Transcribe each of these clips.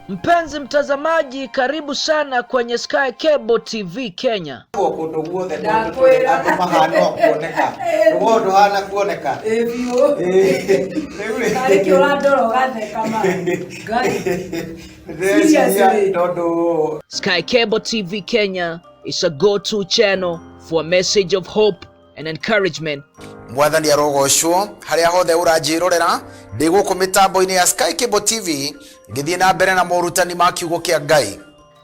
Mpenzi mtazamaji, karibu sana kwenye Sky Cable TV Kenya. Kũndũ guothe Ndakwĩra. andũ mahana o kuoneka rũgongo ndũhana kuoneka. Ĩ biũ. Rĩu rĩ- Tarĩ kĩ ũrandora ũgatheka ma. Ngai. Ndĩreciria Seriously. tondũ Sky Cable TV Kenya is a go-to channel for a message of hope and encouragement. Mwathani arogocwo harĩa hothe ũranjĩrorera ndĩ gũkũ mĩtambo-inĩ ya Sky Cable TV ngĩthiĩ na mbere na morutani ma kiugo kĩa Ngai.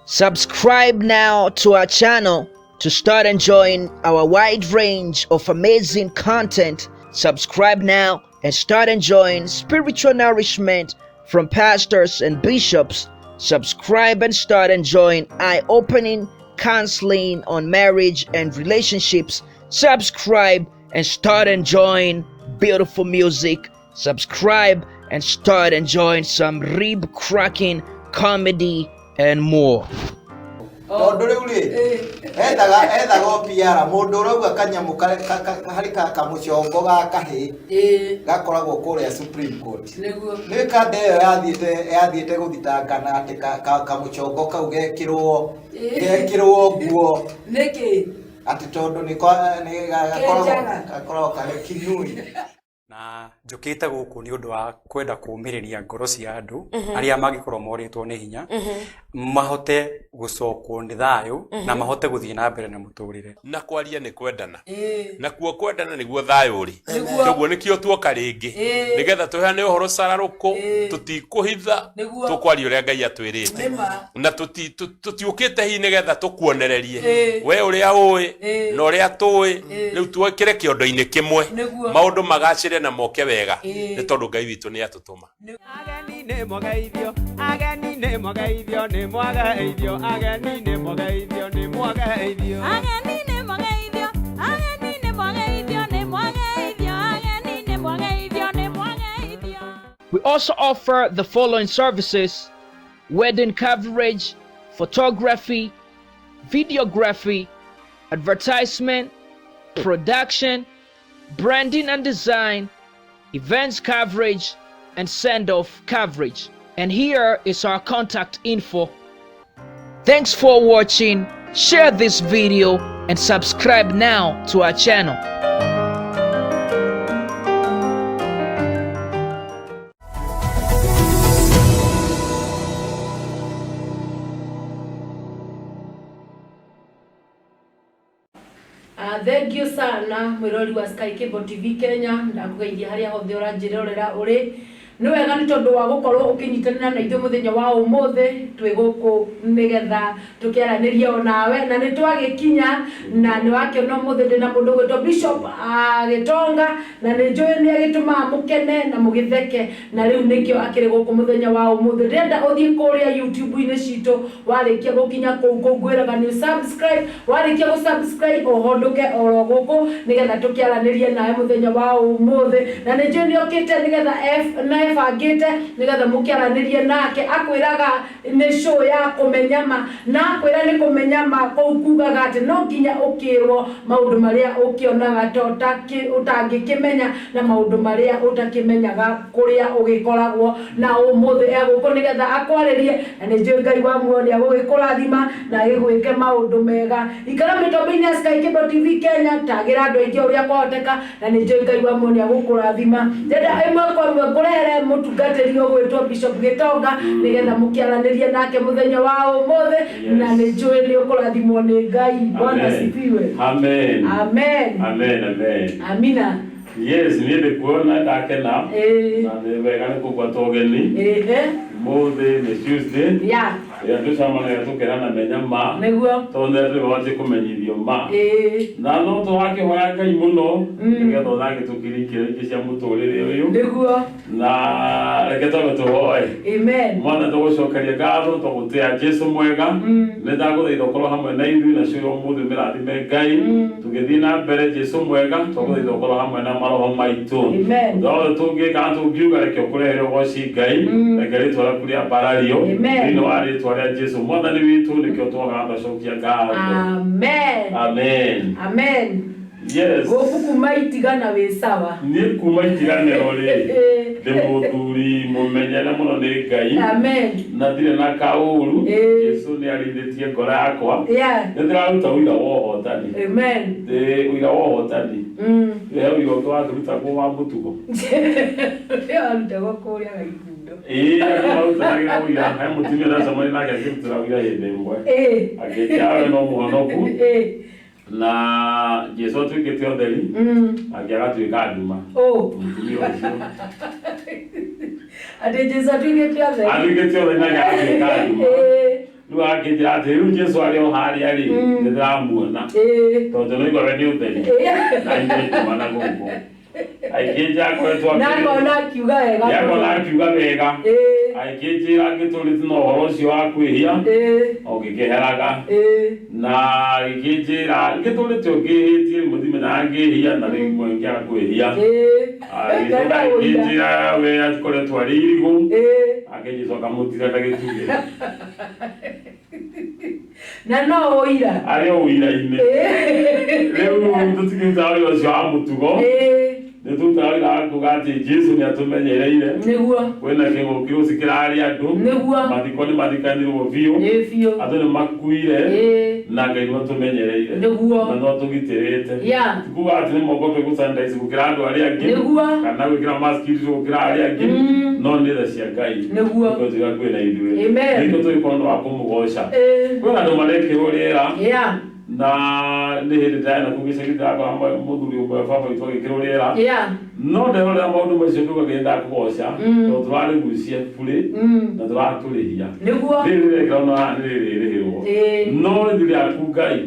Subscribe now to our channel to start enjoying our wide range of amazing content. Subscribe now and start enjoying spiritual nourishment from pastors and bishops. Subscribe and start enjoying eye opening counseling on marriage and relationships. Subscribe and start enjoying beautiful music. Subscribe and start enjoying some rib cracking comedy and more. Tondũ rĩu rĩ ethaga o PR mũndũ ũrauga kanyamũ harĩ kamũcongo ga kahĩ Ĩ. gakoragwo kũrĩa Supreme Court. Nĩguo. Nĩ kanda ĩyo yathiĩte gũthitangana atĩ kamũcongo kau gekĩrwo Ĩ. gekĩrwo nguo Nĩkĩ? atĩ tondũ nĩ nĩ gakoragwo Kenjaga. gakoragwo karĩ kinui. Na njũkĩte gũkũ nĩ ũndũ wa kwenda kũũmĩrĩria ngoro cia andũ arĩa mangĩkorwo morĩtwo nĩ hinya, mahote gũcokwo nĩ thayũ na mahote gũthiĩ na mbere na mũtũrĩre. Na kwaria nĩ kwendana. Ĩ. Nakuo kwendana nĩguo thayũ ũrĩ. Nĩguo. Toguo nĩkĩo tuoka rĩngĩ nĩgetha tũheane ũhoro cararũkũ. Tũtikũhitha. Nĩguo. Tũkwaria ũrĩa Ngai atwĩrĩte. Nĩma. Na tũtiũkĩte hihi nĩgetha tũkuonererie we ũrĩa ũĩ na ũrĩa tũĩ rĩu twekĩre kĩondo-inĩ kĩmwe. Nĩguo. Maũndũ magacĩre na moke wega Ĩ. nĩ tondũ Ngai witũ nĩ atũtũma. Ageni nĩ mwageithio, ageni nĩ mwageithio, nĩ mwageithio, ageni nĩ mwageithio, nĩ mwageithio. Ageni nĩ mwageithio, ageni nĩ mwageithio, nĩ mwageithio, ageni nĩ mwageithio, nĩ mwageithio. We also offer the following services: wedding coverage, photography, videography, advertisement, production, branding and design, events coverage, and send off coverage. And here is our contact info. Thanks for watching. Share this video and subscribe now to our channel. Ah, thank you sana mwirori wa Sky Cable TV Kenya, ndakũgeithia harĩa hothe ũranjĩrorera ũrĩ. Nĩ wega nĩ tondũ wa gũkorwo ũkĩnyitanĩra na ithuĩ mũthenya wa ũmũthĩ. Twĩ gũkũ nĩgetha tũkĩaranĩrie onawe, na nĩ twagĩkinya na nĩ wakĩona ũmũthĩ ndĩna mũndũ ũgwĩtwo Bishop Gĩtonga, na nĩ njũĩ nĩ agĩtũmaga mũkene na mũgĩtheke, na rĩu nĩkĩo akĩrĩ gũkũ mũthenya wa ũmũthĩ. Ndĩrenda ũthiĩ kũrĩa YouTube-inĩ citũ. Warĩkia gũkinya kũu kũu ngwĩraga nĩ subscribe. Warĩkia gũ subscribe, ũhondũke oro gũkũ nĩgetha tũkĩaranĩrie nawe mũthenya wa ũmũthĩ, na nĩ njũĩ nĩ okĩte nĩgetha na ebangĩte nĩgetha mũkĩaranĩrie nake. Akwĩraga nĩ show ya kũmenya ma, na akwĩra nĩ kũmenya ma kũu kugaga atĩ no nginya ũkĩrwo maũndũ marĩa ũkĩonaga ta ũtangĩkĩmenya na maũndũ marĩa ũtakĩmenyaga kũrĩa ũgĩkoragwo. Na ũmũthĩ egũkũ nĩgetha akwarĩrie, na nĩ njũĩ Ngai wa muoyo nĩ agũgĩkũrathima na agĩgwĩke maũndũ mega. Ikara mĩtambo-inĩ ya Sky Cable TV Kenya, tagĩra andũ aingĩ o ũrĩa kwahoteka, na nĩ njũĩ Ngai wa muoyo nĩ agũkũrathima. Ndĩrenda ĩmwe kwa ĩmwe ngũrehere mũtungatĩri ũgwĩtwo Bishop Gĩtonga nĩgetha mũkĩaranĩrie nake mũthenya wa ũmũthĩ, na nĩ njũĩ nĩ ũkũrathimwo nĩ Ngai. Bwana asifiwe. Amen. Amen. Amen, amen. Amina. Yes, niĩ nĩ kuona ndakena. Ĩ. Na nĩ wega nĩ kũgwata ũgeni. Ĩhĩ. Ũmũthĩ nĩ Tuesday. Ĩrĩa tũcemanagia tũkerana menya ma. Nĩguo. Tondũ nĩ tũbatiĩ kũmenyithio ma. Ĩ. Na no tũrakĩhoya Ngai mũno nĩgetha onake tũkirie ikĩro ingĩ cia mũtũrĩre ũyũ. Nĩguo. Na reke twambe tũhoe. Amen. Mwana, tũgũcokeria ngatho tũgũtĩa Jesu mwega. Nĩ ndagũthaitha ũkorwo hamwe na ithuĩ na cio ũmũthĩ mĩrathime Ngai tũgĩthiĩ na mbere. Jesu mwega, twagũthaitha ũkorwo hamwe na maroho maitũ. Amen. Ũndũ wothe tũngĩka na tũngiuga, reke ũkũrehere ũgoci Ngai. Reke rĩtwa rĩaku rĩambarario. Amen. Thĩinĩ wa rĩtwa rĩa Jesu Mwathani witũ nĩkĩo twoga twacokia ngatho. Amen. Amen. Amen. Yes. Gũkũ kuma itigana wĩ sawa. Niĩ kuma itiganĩro rĩ, ndĩ mũthuri mũmenyere mũno nĩ Ngai. Amen. Na ndirĩ na kaũru. Ĩĩ. Jesu nĩ arĩithĩtie ngoro yakwa. Yeah. Nĩ ndĩraruta ũira wa ũhotani. Amen. Ndĩ ũira wa ũhotani. He ũira ũngĩ wakĩrutagwo wa mũtugo. Ũrĩa warutagwo kũrĩa Gaikundo. Ĩĩ, andũ marutanagĩra ũira. He mũtumia ndacemania nake akĩrutĩra ũira hĩndĩ ĩmwe. Ĩĩ. Akĩnjĩra we no mũhonoku. Ĩĩ. Na Jesu atuĩkĩte ũtheri, nake agatuĩka nduma. Oh. Mũtumia ũcio. Atĩ Jesu atuĩkĩte ũtheri. Atuĩkĩte ũtheri nake agatuĩka nduma. Ĩĩ. Rĩu akĩnjĩra atĩ rĩu Jesu arĩ o harĩa rĩ, nĩ ndĩramuona. Ĩĩ. Tondũ nĩaigua we nĩ ũtheri. Ĩĩ. Na ithuĩ nduma na gũkũ. Akĩnjĩra akoretwo Na akona akiuga wega. Nĩakona akiuga wega. Ĩĩ. Agĩkĩnjĩra ngĩtũrĩte na ũhoro ũcio wa kwĩhia. Ĩĩ. O ngĩkĩheraga. Ĩĩ. Na agĩkĩnjĩra ngĩtũrĩte o ngĩhĩtie rĩmwe ndimenyaga ngĩhia na rĩmwe ngĩaga kwĩhia. Ĩĩ. Agĩcoka agĩkĩnjĩra we akoretwo arĩ irigũ. Ĩĩ. Akĩnjicoka mũtira ta gĩtugĩ. Na no ũira. Arĩ o ũira-inĩ. Ĩĩ. Rĩu tũtikĩrutaga ũira ũcio wa mũtugo. Ĩĩ. Nĩ tũrutaga ũira wa kuga atĩ Jesu nĩ atũmenyereire. Nĩguo. Kwĩna kĩng'ũki rũci kĩrarĩa andũ. Nĩguo. Mathiko nĩ mathikanirwo biũ. Ĩĩ biũ. Andũ nĩ makuire. Ĩĩ. Na Ngai nĩ atũmenyereire. Nĩguo. Na no atũgitĩrĩte. Yeah. Ti kuga atĩ nĩ moko twĩgũsanitize gũkĩra andũ arĩa angĩ. Nĩguo. Kana gwĩkĩra mask gũkĩra arĩa angĩ. No nĩ tha cia Ngai. Nĩguo. Nĩkĩo tuga kwĩna ithuĩ. Amen. Nĩkĩo tũgĩkorwo nĩ wa kũmũgoca. Ĩĩ. Kwĩna andũ marekĩrwo rĩera. Yeah. Na nĩ hĩndĩ ndĩrarĩ na kũu gĩcagi ndĩrakora mũthuri ũmwe baba witũ agĩkĩrwo rĩera. Yeah. No nderorera maũndũ macio ngiuga Ngai ndakũgoca tondũ tũrarĩgucia burĩ na tũratũrĩhia. Nĩguo. Rĩrĩ rĩrekĩrwo na haha nĩ rĩrĩ rĩrĩhĩrwo. Ĩĩ. No rĩthi rĩaku Ngai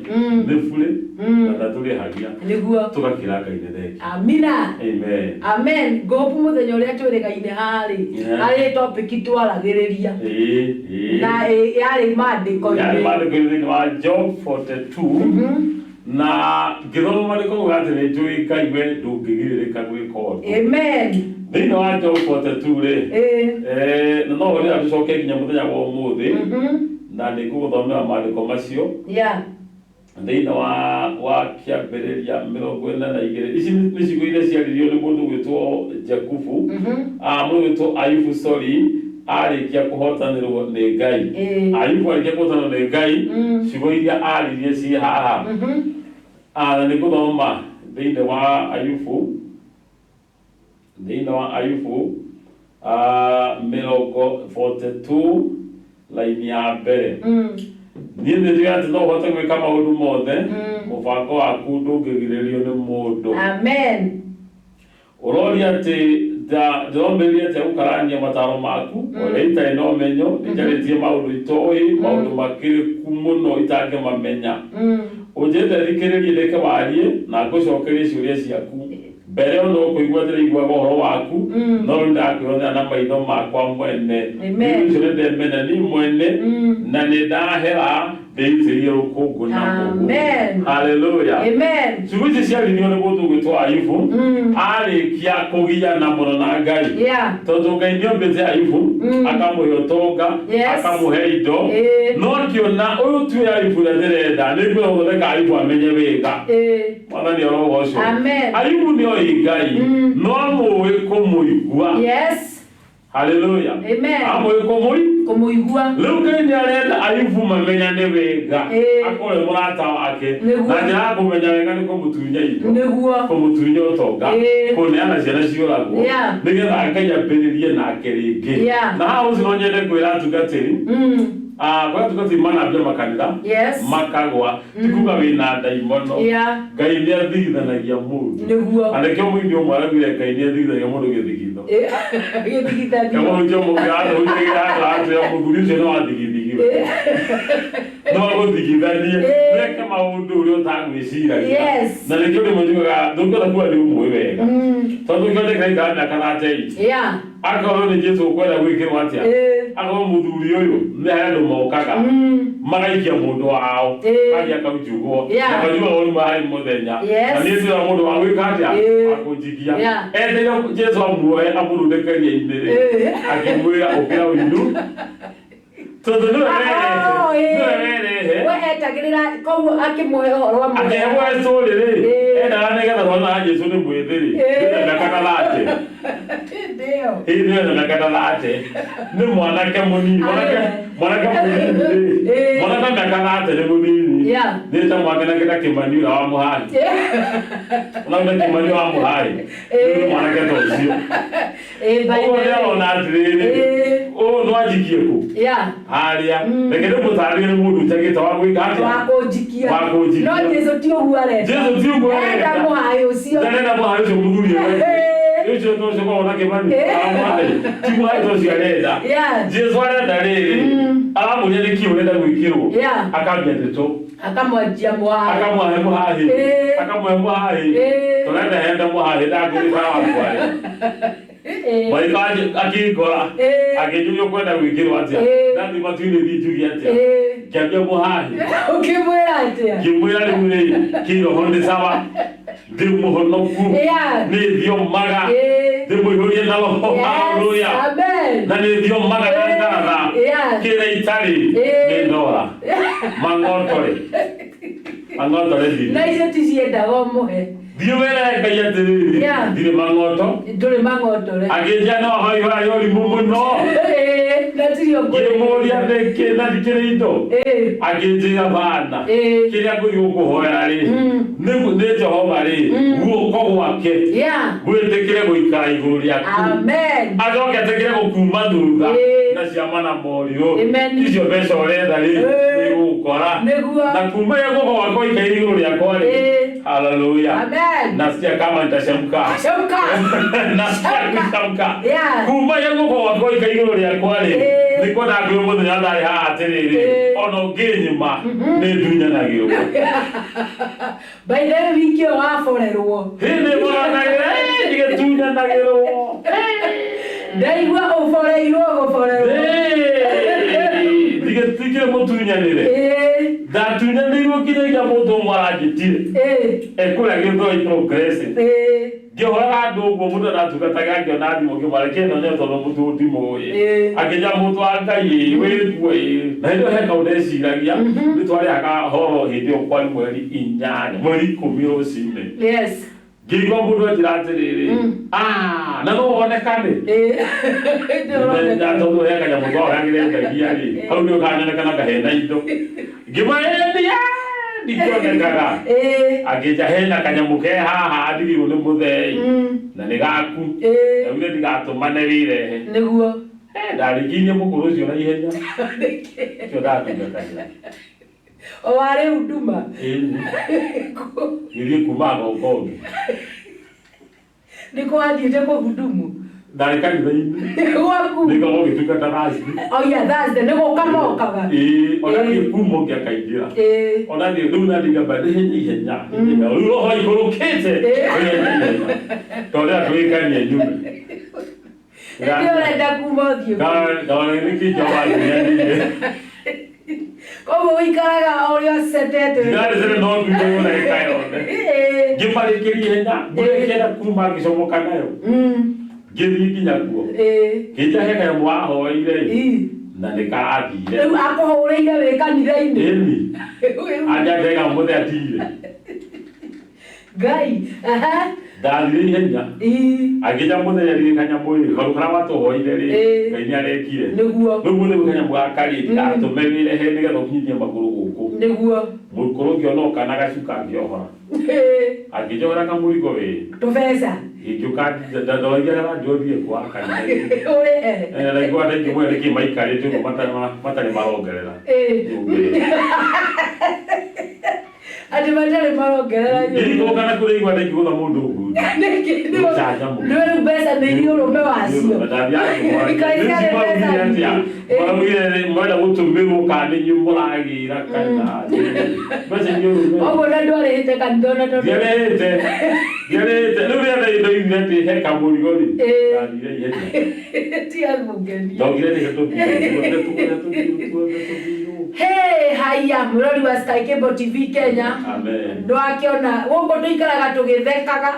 nĩ burĩ na ndatũrĩhagia. Nĩguo. Tũgakĩra Ngai nĩ thengiũ. Amina. Amen. Amen. Ngũpu mũthenya ũrĩa twĩrĩgaine haha rĩ, Yeah. harĩ topic twaragĩrĩria. Ĩĩ, ĩĩ. Na yarĩ maandĩko-inĩ. Yarĩ maandĩko-inĩ thĩinĩ wa Job 42 na ngĩthoma maandĩko mauga atĩ nĩ njũĩ Ngai we ndũngĩgirĩrĩka gwĩka ũndũ. Amen. Thĩinĩ wa Job 42 rĩ, Ĩĩ. na no ũrĩa tũcoke nginya mũthenya wa ũmũthĩ na nĩ ngũgũthomera maandĩko macio Yeah. thĩinĩ wa kĩambĩrĩria 42. Ici nĩ ciugo iria ciaririo nĩ mũndũ gwĩtwo Jakubu, mũndũ gwĩtwo Ayubu, sorry, arĩkia kũhotanĩrwo nĩ Ngai. Ayubu arĩkia kũhotanĩrwo nĩ Ngai, ciugo iria aririe ciĩ haha. Na nĩ ngũthoma thĩinĩ wa Ayubu, thĩinĩ wa Ayubu 42 laini ya mbere. Niĩ nĩ njũĩ atĩ no ũhote gwĩka maũndũ mothe, mũbango waku ndũngĩgirĩrĩrio nĩ mũndũ. Amen. Ũroria atĩ ndĩromĩrĩria atĩa gũkarania mataro maku, ũrĩa itarĩ na ũmenyo, nĩ njarĩtie maũndũ itoĩ, maũndũ makĩrĩku mũno itangĩmamenya. Ũnjĩte thikĩrĩrie ndeke warie na ngũcokerie ciũria ciaku. Mbere ĩyo no kũigua ndĩraiguaga ũhoro waku, no rĩu ndakwĩonera na maitho makwa mwene. Amen. Rĩu ũcio nĩndemenya niĩ mwene, na nĩndahera ndĩitĩrĩrie rũkũngũ na mũhu. Amen. Hallelujah. Amen. Ciugo ici ciaririo nĩ mũndũ ũgwĩtwo Ayubu arĩkia kũgiana mũno na Ngai. Yeah. Tondũ Ngai nĩombĩte Ayubu akamũhe ũtonga, Yes. akamũhe indo, Ĩĩ. no akĩona ũyũ ti ũyũ Ayubu ũrĩa ndĩrenda, nĩ ngwenda gũthondeka Ayubu amenye wega. Ĩĩ. Mwathani arogocwo. Amen. Ayubu nĩoĩ Ngai, no amũĩ kũmũigua. Yes. Hallelujah. Amen. Amũĩ kũmũigua. Rĩu Ngai nĩ arenda Ayubu mamenyane wega. Ĩĩ. Akorwo e mũrata wake. Nĩguo. Na njĩra ya kũmenya wega nĩ kũmũtunya indo. Nĩguo. Kũmũtunya ũtonga. Ĩĩ. Kũneana ciana ciũragwo. Yeah. Nĩgetha Ngai ambĩrĩrie nake rĩngĩ. Yeah. Na haha ũcio no nyende kwĩra atungatĩri. Kwĩ atungatĩri manambia makanitha. Yes. Makagwa. Ti kuga wĩna ndaimono. Yeah. Ngai nĩ athigithanagia mũndũ. Nĩguo. Na nĩkĩo mũini ũmwe araugire Ngai nĩ athigithagia mũndũ gĩthigitho. Gĩthigithanio. Kĩmũhunjia mũngĩ arahunjagia atwĩra mũthuri ũcio no athigithigiwe. No agũthigithanie. Weke maũndũ ũrĩa ũtagwĩciragia. Yes. Na nĩkĩo rĩmwe njugaga ndũngĩhota kuga nĩ ũmũĩ wega. Tondũ kĩoneka aikara mĩaka 38. Yeah. Akorwo nĩ Jesũ ũkwenda gwĩkĩrwo atĩa? Ĩĩ. Akorwo mũthuri ũyũ nĩ harĩ andũ mokaga magaikia mũndũ wao kagia kaunjugwo Yeah. na kaunjugwo rĩmwe harĩ mũthenya. Yes. Na niĩ ndĩra mũndũ wa gwĩka atĩa? Ĩĩ. Wa kũnjikia. Yeah. Eteire Jesũ amuoe amũrunde keria-inĩ rĩ, Ĩĩ. akĩmwĩra ũkĩra ũinũ. Tondũ nĩwe werehe. Oh, ĩĩ. Nĩwe werehe. We etagĩrĩra koguo akĩmũhe ũhoro amũhe. Akĩheagwo story rĩ, Ĩĩ. endaga nĩgetha tondũ na Jesũ nĩ mwĩthĩ rĩ, Ĩĩ. nĩ mĩaka ta thate. Hĩndĩ ĩyo. Hĩndĩ ĩyo nĩ mĩaka ta thate. Nĩ mwanake mũnini, mwanake Arĩ. mwanake mũnini rĩ, Ĩĩ. mwanake mĩaka thate nĩ mũnini. Yeah. Nĩ ta mwanake na Kĩmani ũrĩa wa Mũhari. Ona nĩ Kĩmani wa Mũhari. Ĩĩ. Nĩ mwanake ta ũcio. Ĩĩ, by Ũguo the nĩ way. arona atĩrĩrĩ, Ĩĩ. ũũ no anjikie kũ? Yeah. Harĩa. Reke ndĩmũtarĩrie nĩ mũndũ ũtagĩte wa gwĩka atĩa? Wa kũnjikia. Wa kũnjikia. No Jesu ti ũguo arenda. Jesu ti ũguo arenda. Arenda mũhaĩ ũcio. Ndarenda mũhari ũcio mũthuri ũyũ. Ĩĩ. Ũcio no ũcio korwo na Kĩmani. Ĩĩ. Wa mũhari. Ti mũhari ta ũcio arenda. Yeah. Jesu arenda rĩrĩ. Aramũria nĩkĩ ũrenda gwĩkĩrwo. Yeah. Akambia ndeto. Akamwanjia mũhaĩ. Akamũhe mũhahĩ. Ĩĩ. Akamũhe mũhahĩ. Ĩĩ. Tũrenda henda mũhahĩ ndangĩrĩka wakwa. Ĩĩ. Marika akĩngora. Ĩĩ. Akĩnjũria ũkwenda gwĩkĩrwo atĩa. Ĩĩ. Ndathiĩ matu-inĩ thiĩ njuge atĩa. Ĩĩ. Ngĩambia mũhahĩ. Ũkĩmwĩra atĩa? Ngĩmwĩra rĩu rĩ, kĩroho nĩ sawa. Ndĩ mũhonoku. Yeah. Nĩ thiomaga. Ĩĩ. Ndĩmũihũrie na roho. Yes. Hallelujah. Amen. Na nĩ thiomaga na Ĩĩ. ndatha. Yeah. Kĩrĩa itarĩ Ĩĩ. nĩ ndora. Mang'otore. Mang'otore ndirĩ. Na icio ti ciendaga ũmũhe. Thiĩ wĩre Ngai atĩrĩrĩ, Yeah. ndirĩ mang'oto. Ndũrĩ mang'otore. Akĩnjia no hoihoya ũrimũ mũno. Ĩĩ, na tirio Ngĩmũria nĩkĩ na ndikĩrĩ indo. Ĩĩ. Akĩnjĩra bana. Ĩĩ. Kĩrĩa ngũthiĩ gũkũhoera rĩ, nĩ Jehova rĩ, guoko gwake Yeah. gwĩtĩkĩre gũikara igũrũ rĩaku. Amen. Acoke etĩkĩre gũkuma thutha Ĩĩ. na ciama na morirũ. Amen. Icio mbeca ũretha rĩ, Ĩĩ. nĩ igũgũkora. Nĩguo. Na kuma ĩyo guoko gwakwa ikaire igũrũ rĩakwa rĩ. Ĩĩ. Hallelujah. Amen. Nasikia kama nitachamka. Chamka. Nasikia kuchamka. Yeah. Kuma ĩyo guoko gwakwa ikaire igũrũ rĩakwa rĩ, Ĩĩ. nĩkuo ndakwĩra mũthenya ndarĩ haha atĩrĩrĩ, Ĩĩ. ona ũngĩnyima nĩ ndunyanagĩrwo. By the way, wiki ĩyo waborerwo. Hĩndĩ ĩboranagĩra, ndigĩtunyanagĩrwo. Ndaigua ũboreirwo gũborerwo. Ndigĩtuĩkire mũtunyanĩre. Ĩĩ. Ndatunyanĩirwo nginyagia mũndũ ũmwe aranjĩtire. Ĩĩ. Ekũrĩa Gĩthũrai Progressive. Ĩĩ. Ngĩhoera andũ ũguo mũndũ aratungataga ngĩona thimũ ngĩmwĩra kĩno nyoe tondũ mũndũ ũyũ ndimũĩ. Ĩĩ. Akĩnjĩra mũndũ wa Ngai ĩ, wĩkuo ĩ. Na hĩndĩ ĩyo he kaũndũ ndeciragia nĩ twarĩhaga horo hĩndĩ ĩyo kwari mweri inyanya mweri ikũmi rũcinĩ. Yes. Ngĩigua mũndũ anjĩra atĩrĩrĩ, "Ah, na no wonekane." Ĩĩ. Na tondũ he kanyamũ twahoyagĩra endagia rĩ, hau nĩho kanyonekana kahena indo. Ngĩmwĩra ndikĩonekaga. Ĩĩ. Akĩnja hena kanyamũ ke haha ndigirwo nĩ mũthei na nĩ gaku. Ĩĩ. Ndaugire ndigatũmane wĩrehe. Nĩguo. Ndarĩkĩirie mũkũrũ ũcio na ihenya. Ũcio ndatungatagĩra. O warĩ huduma. Ĩni. Ngĩthiĩ kuma Gongongi. Nĩ kũ wathiĩte kũhudumu? Ndarĩ kanitha-inĩ. Gwaku. Nĩngoragwo ngĩtungata Thursday. Oh yeah, Thursday. Nĩ gũka mokaga. Ĩĩ, ona niĩ kuma ũngĩ akaingĩra. Ĩĩ. Ona niĩ rĩu na ndigamba nĩ hinya ihenya. Ihenya. Rĩu roho ikũrũkĩte. Ĩĩ. Ihenya ihenya. Tondũ rĩrĩa twĩkania nyume. Ĩndĩ ũrenda kuma ũthiĩ. Ndona nĩkĩ Jehova angunyanĩire. Koguo ũikaraga o ũrĩa ũcetete. Ndarĩ cere no ndunywo ndagĩka yothe. Ĩĩ. Ngĩmarĩkĩria ihenya, ngũrĩkĩra kuma ngĩcomoka nayo. Ngĩthiĩ nginya kuo. Ĩĩ. Ngĩnja he kanyamũ wahoire ĩ, Ĩ. na nĩ karathire. Rĩu akũhũrĩire wĩ kanitha-inĩ. Ĩni. Anja ndega mũthee atigire. Ngai. Aha. Ndathire ihenya. Ĩ. Akĩnja mũthenya rĩ kanyamũ ĩ, kaũndũ karĩa watũhoire rĩ, Ĩĩ. Ngai nĩ arekire. Nĩguo. Rĩu mũthĩ gwĩ kanyamũ gaka rĩ, ndigatũme wĩrehe nĩgetha ũkinyithie magũrũ gũkũ. Nĩguo. Mũkũrũ ngĩona oka na gacuka ngĩohora. Ĩĩ. Akĩnjohera kamũrigo wĩ. Tũbeca. Ngĩũka ndoragia ndĩrothiĩ kwa kanitha. Ũrĩhe. Ndaigua andũ aingĩ mũno nĩkĩ maikarĩte ũguo matarĩ marongerera. Ĩĩ. Nyũngĩrĩra. Atĩ matarĩ marongerera nyũmba. Ngĩikũrũka na kũrĩa igua ndaingĩgũtha mũndũ ngundi. Nĩkĩ? Gũcanjamũka. Nĩ rĩu mbeca nĩ iria ũrũme wacio. Ngai ciarĩ mbeca nyingĩ. Maraugire mwenda gũtũmĩrwo kana nĩ inyuĩ mũragĩra kana mbeca inyuĩ ũrũme. Ũguo na ndwarĩhĩte kanitha ona tondũ. Ndiarĩhĩte. Ndiarĩhĩte. Rĩu rĩrĩa ndoigire atĩ he kamũrigo rĩ, Ĩĩ. ndathire ihenya. Tiga kũngenia. Ndokire nĩ tũthiĩ tuothe tuothe tũthiĩ tuothe tũthiĩ. Hey, haya mũrori wa Sky Cable TV Kenya. Amen. Ndwakĩona gũkũ tũikaraga tũgĩthekaga.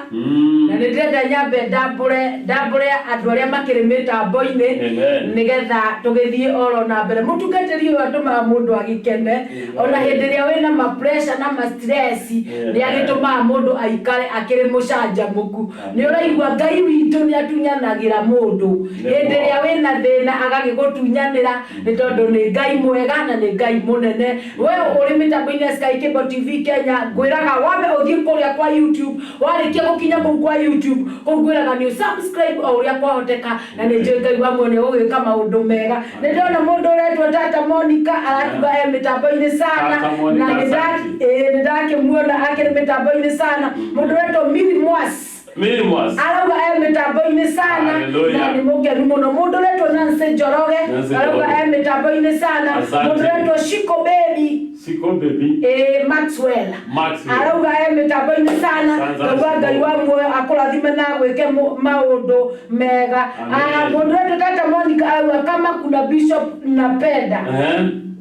Na nĩ ndĩrenda nyambe ndambũre ndambũre andũ arĩa makĩrĩ mĩtambo-inĩ Amen. nĩgetha tũgĩthiĩ oro na mbere. Mũtungatĩri ũyũ atũmaga mũndũ agĩkene ona hĩndĩ ĩrĩa wĩna ma pressure na ma stress, nĩ agĩtũmaga mũndũ aikare akĩrĩ mũcanjamũku. Nĩ ũraigua Ngai witũ nĩ atunyanagĩra mũndũ hĩndĩ ĩrĩa wĩna thĩna, agagĩgũtunyanĩra nĩ tondũ nĩ Ngai mwega na nĩ Ngai mũnene. We ũrĩ mĩtambo-inĩ ya Sky Cable TV Kenya, ngwĩraga wambe ũthiĩ kũrĩa kwa YouTube. Warĩkia gũkinya kũu kwa YouTube kũu, ngwĩraga nĩ subscribe o ũrĩa kwahoteka, na nĩ njũĩ Ngai wa muoyo nĩ ũgũgĩka maũndũ mega. Nĩ ndĩrona mũndũ ũretwo Tata Monica arakiuga e mĩtambo-inĩ sana. Tata Monica, Na nĩ asante. Nĩ ndakĩmuona akĩrĩ mĩtambo-inĩ sana. Mũndũ ũretwo Miri Mwas Miri Mwas. Arauga e mĩtambo-inĩ sana. Hallelujah. Na nĩ mũkenu mũno. Mũndũ ũretwo Nancy Njoroge Nancy arauga Njoroge. e mĩtambo-inĩ sana. Asante. Mũndũ ũretwo Shiko Baby. Siko Baby. Maxwell. Maxwell. Arauga e mĩtambo-inĩ sana. Asante. Ngauga Ngai wa muoyo akũrathime na agwĩke maũndũ mega. Amen. Ah, mũndũ ũretwo Tata Monica arauga kama kuna bishop napenda,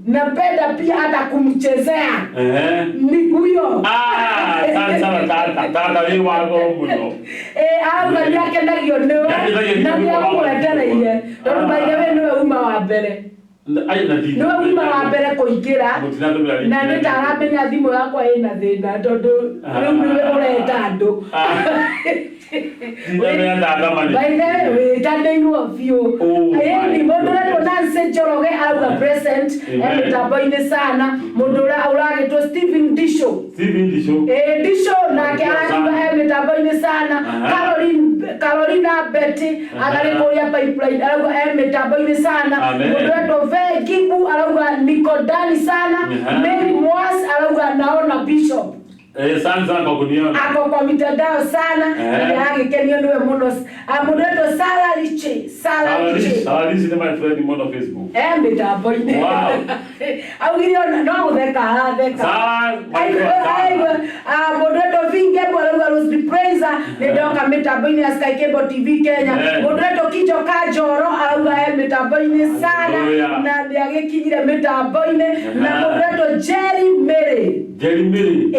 napenda pia hata kumchezea, ni huyo. Ah, asante sana tata. Tata wĩ wa goro mũno. Auga nĩ akenagio nĩwe Nĩakenagio na nĩ nĩ agũgwetereire tondũ by the way nĩwe uma wa mbere. Ai, na thi- Nĩwe uma wa mbere kũingĩra. Mũtinatũmĩra link. Na nĩ ta aramenya thimũ yakwa ĩna thĩna tondũ rĩu nĩwe ũreta andũ. Ndinamenya tata mani. By the way, wĩtanĩirwo biũ. Oh my Ĩni mũndũ ũretwo Nancy Njoroge auga present e Amen. mĩtambo-inĩ sana. Mũndũ ũragĩtwo Stephen Disho. Stephen Disho. Disho nake arakiuga e mĩtambo-inĩ sana. Carolina Betty agarĩ kũrĩa Pipeline arauga e mĩtambo-inĩ sana. Amen. Mũndũ ũretwo Ve Gibu arauga niko ndani sana. Mary Mwas arauga naona bishop. Asante sana kwa kuniona. Ako kwa mitandao sana na nĩaragĩkenio nĩwe mũno. Ah, mũndũ ũretwo Sara Liche, Sara Liche. Sarah Liche ni my friend mũno Facebook. E mĩtambo-inĩ. Augire ona no gũtheka aratheka. Sarah, my friend, Sarah. Mũndũ ũretwo Vingembo arauga Rose Praiser, nĩ ndoka mĩtambo-inĩ ya Sky Cable TV Kenya. Amen. Mũndũ ũretwo Kijo Kanjoro arauga e mĩtambo-inĩ sana Hallelujah. na nĩ agĩkinyire mĩtambo-inĩ. Na Aha. mũndũ ũretwo Jerry Mary. Jerry Mary.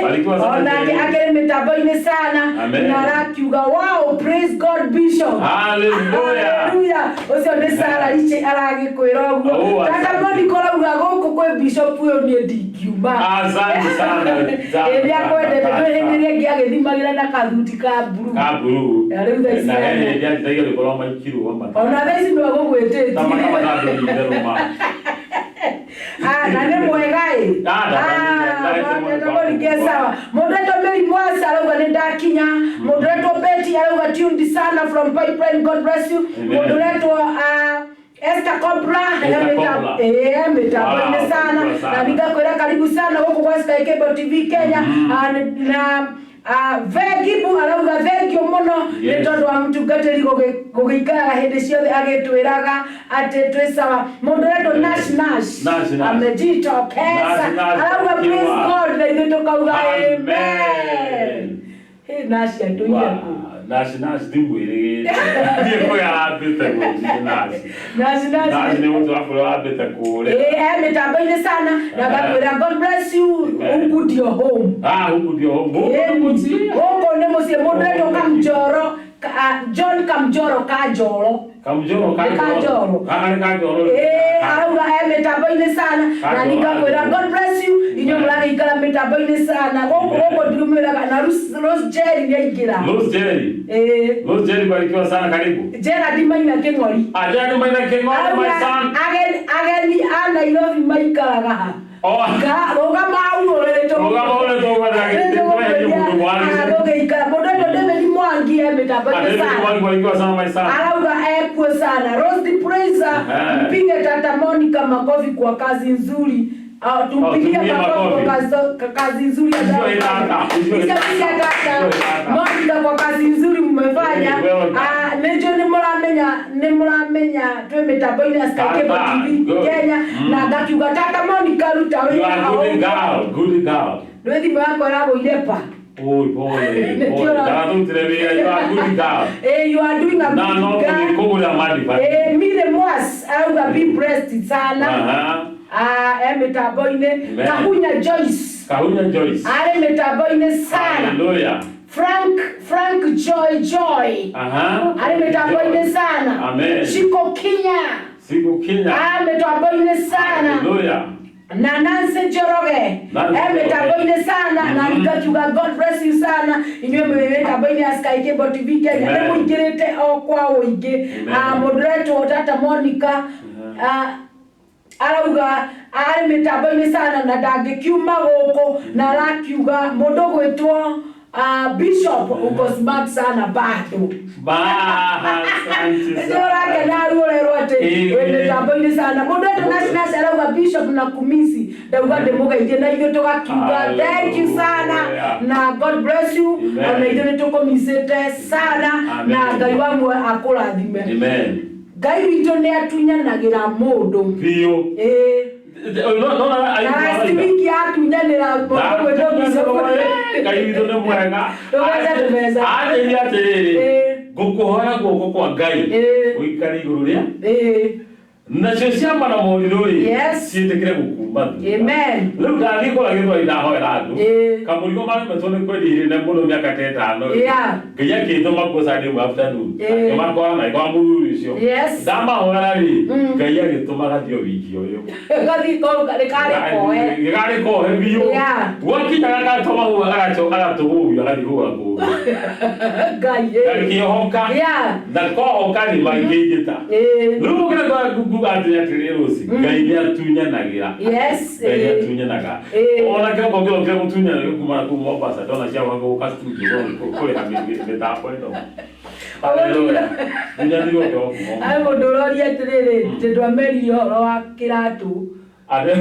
Barikiwa sana Onake Jerry. akĩrĩ mĩtambo-inĩ sana. Amen. Na arakiuga wow, praise God, bishop. Hallelujah. Hallelujah. Ũcio nĩ Sarah Liche aragĩkwĩra ũguo. Oh, Tata asante. Monica ũrauga gũkũ kwĩ bishop ũyũ niĩ ndingiuma. Asante sana. Sana, Ĩ nĩakwendete sana, twĩ hĩndĩ ĩrĩa ĩngĩ agĩthimagĩra na kathuti ka blue. Ka blue. Na rĩu thaa ici Na he hena. hĩndĩ anjĩtagia rwĩmbo rwa maikirwo mata. Ona thaa ici nĩwe gũgwĩtĩtie. Ta makama ndũrire rũma. Ah, na nĩ mwega ĩ. Ah, Tata Monica sawa. Mũndũ etwo Mary Mwasa arauga nĩ ndakinya. Mũndũ etwo Betty arauga tuned sana from Pipeline, God bless you. Amen. Mũndũ ũretwo Esther Cobra. Esther Cobra. Mĩtambo-inĩ Wow, sana. barikiwa sana. Na nikakwĩra karibu sana gũkũ kwa Sky Cable TV Kenya. Na Vegibu arauga thengio mũno nĩ tondũ wa mũtungatĩri gũgĩikaraga hĩndĩ ciothe agĩtwĩraga atĩ twĩ sawa. Mũndũ ũretwo Nash Nash Nash Nash. amejitokeza Nash Nash, arauga barikiwa. praise God, na ithuĩ tũkauga amen. Amen. Hĩ, Nash atũire kũ? Nash Nash ndimwĩrĩgĩte. Ndiĩ kũrĩa arambĩte gũthiĩ Nash. Nash Nash. Nash nĩ mũndũ wa bũrũri wambĩte kũrĩa. E mĩtambo-inĩ sana na ngakwĩra God bless you. Amen. Huku ndio home. Ah, huku ndio home. Huku nĩ mũciĩ. Gũkũ nĩ mũciĩ. Mũndũ etwo Kamjoro John Kamjoro Kanjoro. Kamjoro. Nĩ Kanjoro. Ah, nĩ Kanjoro. Arauga e mĩtambo-inĩ sana na Kanjoro. nikakwĩra God bless you inyuĩ mũragĩikara mĩtambo-inĩ sana gũkũ gũkũ ndimwĩraga na Rose Jerry nĩaingĩra. Rose Jerry. Rose Jerry, barikiwa sana, karibu. Gerald Maina Kĩng'ori. Ah, Jerry Maina Kĩng'ori, my Arauga son. ageni a Nairobi maikaraga ha? Oh. Rũgama hau ũrĩrĩ. Rũgama ũrĩrĩ tũgwetha gĩtĩ tweherie mũndũ mwangi. Gũgĩikara mũndũ ũyũ David Mwangi e Ah, mĩtambo-inĩ David sana. Mwangi, barikiwa sana, my son. Arauga ekuo sana. Rose the Praiser, mpige Tata Monica makofi kwa kazi nzuri. Ah, tumpigie tumpigie makofi kwa makofi. kazi nzuri Sio hii tata, sio hii Sio tata. hii tata. Sio hii tata. Monica kwa kazi nzuri mmefanya. Well done. Ah, nĩnjũĩ nĩ mũramenya twĩ mĩtambo-inĩ ya Sky Cable Tata, TV good. Kenya na ngakiuga Tata Monica ruta You wĩra are good girl, good girl. Nĩ thimũ yakwa ĩragũire pa. Oi, pole, Nĩkĩo pole. Ndagatũrutire wĩra, you are good girl. You are doing a Na good no girl. kũgũrĩra madiba. Mire Mwas arauga be blessed sana. Ah, e mĩtambo-inĩ. Amen. Kahunya Joyce Kahunya Joyce. arĩ mĩtambo-inĩ sana. Hallelujah. Frank Frank Joy Joy Aha. arĩ mĩtambo-inĩ sana. Amen. Shiko Kinya Siku Kinya. a mĩtambo-inĩ sana. Hallelujah. Na Nancy Njoroge Nancy e Njoroge. mĩtambo-inĩ sana na nikakiuga God bless you sana inyuĩ mwĩ mĩtambo-inĩ ya Sky Cable TV Kenya Amen. nĩ mũingĩrĩte o kwa ũingĩ. Amen. Ah, mũndũ ũretwo Tata Monica ah, arauga arĩ mĩtambo-inĩ sana na ndangĩkiuma gũkũ na arakiuga mũndũ ũgwĩtwo ah, Bishop uko smart sana bado. Ba, asante Nĩ sana. ũrakena ruo ũrerwo atĩ Ĩĩ. wĩ mĩtambo-inĩ sana. Mũndũ etwo Nash arauga Bishop na kumisi ndauga ndĩmũgeithie na ithuĩ tũgakiuga thank you sana Hallelujah. na God bless you. Amen. Ona ithuĩ nĩ tũkũmicĩte sana Amen. na Ngai wa muoyo akũrathime. Amen. Ngai witũ nĩ atunyanagĩra mũndũ. Biũ. Ĩĩ. No, no, Na last no, week atunyanĩra mũndũ gwĩtwo Bishop. Ngai witũ nĩ mwega. Ndũgeca tũbeca. Anjĩrire atĩrĩrĩ, Ĩĩ. ngũkũhoya guoko kwa Ngai Ĩĩ. ũikare igũrũ rĩa Ĩĩ. nacio ciama na morirũ rĩ Yes. ciĩtĩkĩre gũkuma thutha. Amen. Rĩu ndathiĩ kũrĩa gĩthweri ndahoera andũ Ĩĩ. kamũrigo maremetwo nĩ kwendia irĩne mũno mĩaka ta ĩtano rĩ. Yeah. Ngai akĩndũma kuo Sunday ĩmwe afternoon Ĩĩ. akĩmakora na agĩkora mũthuri ũcio Yes. ndamahoera rĩ Ngai agĩtũma gathiĩ o wiki ũyũ Gathiĩ kau karĩ koe. gĩkarĩ kohe biũ Yeah. gwakinya gagatũma ũguo agatũgũgio agathiĩ kũgũra kũndũ Ngai. ĩĩ. gakĩhoka Yeah. na kohoka nĩ mangĩingĩta Ĩĩ. rĩu ũkĩra nguga atĩ atĩrĩ rũci Ngai nĩ atunyanagĩra Yes. Ngai nĩ Ĩĩ. atunyanaga Ĩĩ. ona kĩroko kĩrokire gũtunyana gĩkuma na kũu Mombasa ndona cia gũka studio kũrĩha mĩtambo ĩno. Hallelujah. Tunyanirwo kĩroko Mombasa. Ai mũndũ ũroria atĩrĩrĩ atĩ ndwamerire ũhoro wa kĩratũ Ate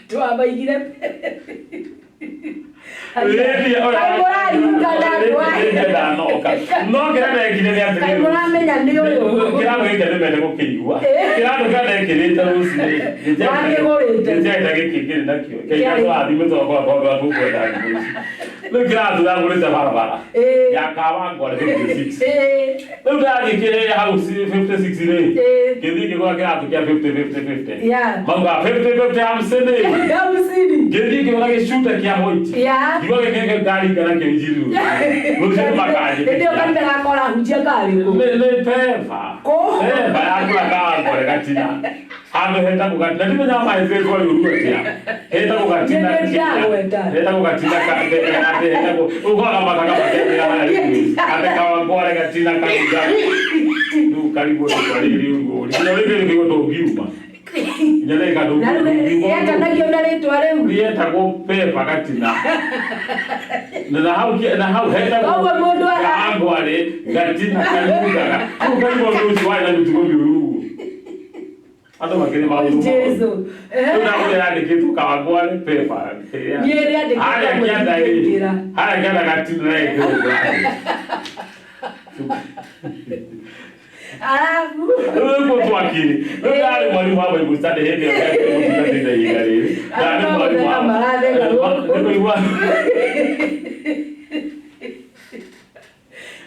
twamaigire. Kaĩ mũraririkana andũ aya? Ndanoka no kĩrĩa ndekire nĩ atĩrĩrĩ Kaĩ mũramenya nĩ ũyũ? Kĩratũ gĩkĩ nĩmende gũkĩigua kĩratũ kĩrĩa ndekĩrĩte rũcinĩ Wakĩgũrĩte? gĩtiarĩ gĩkĩ kĩrĩ nakĩo kĩrĩa tũrathimĩtwo kwa kwa tũkwenda thikũ ici rĩu kĩratũ ndagũrĩte barabara Ĩĩ. ya Kawangware 56 Ĩĩ. rĩu ndathiĩ kĩrĩa hau 56 rĩ Ĩĩ. ngĩthiĩ ngĩgũra kĩratũ kĩa 50 50 50 Yeah. mauga 50 50 hamsini 50. Ngĩthiĩ ngĩgũra gĩcuta kĩa white Yeah. ngiuga gĩkĩ ngaringa nakĩo injiri rũciũ makanjĩtĩkia. Hĩndĩ ĩyo kanitha gakora hunjia karĩ kũ? Nĩ beba. Kũ? Beba yakũra Kawangware gatina. Handũ hetagwo gatina. Ndimenyaga mahĩtĩtwo rĩũru atĩa. Hetagwo gatina. Nĩ ndagweta. Hetagwo gatina atĩ hetagwo. Ũkoraga matanga makĩambĩra harĩa rĩu. Atĩ Kawangware gatina karuga. Rĩu karigwo rĩtwa rĩrĩ rĩũru ũru. Nginya rĩngĩ rĩkĩigua ndũngiuma. Nginya rĩka Na rĩu ndũngiuma. yetanagio na rĩtwa rĩu. Rĩetagwo beba gatina. Na hau na hau hetagwo Koguo mũndũ Kawangware gatina karungaga. Kau karigwo rũciũ warĩ na mĩtugo mĩũru ũguo. Andũ makĩrĩ maũndũ mothe. Jesu. Rĩu ndagũrĩra yandĩkĩtwo Kawangware beba. Niĩ rĩandĩkĩtwo Harĩa kĩanda rĩ, mũtingĩingĩra. harĩa kĩanda gatina na ĩkĩrwo. Arabu. Rĩu nĩkuo twakire. Rĩu ndarĩ mwarimu wa Bible study hĩndĩ ĩyo ndakĩrĩ mũtungatĩri ihinda rĩrĩ. Ndarĩ Andũ mwarimu wa maratheka gũkũ. Nĩkũigua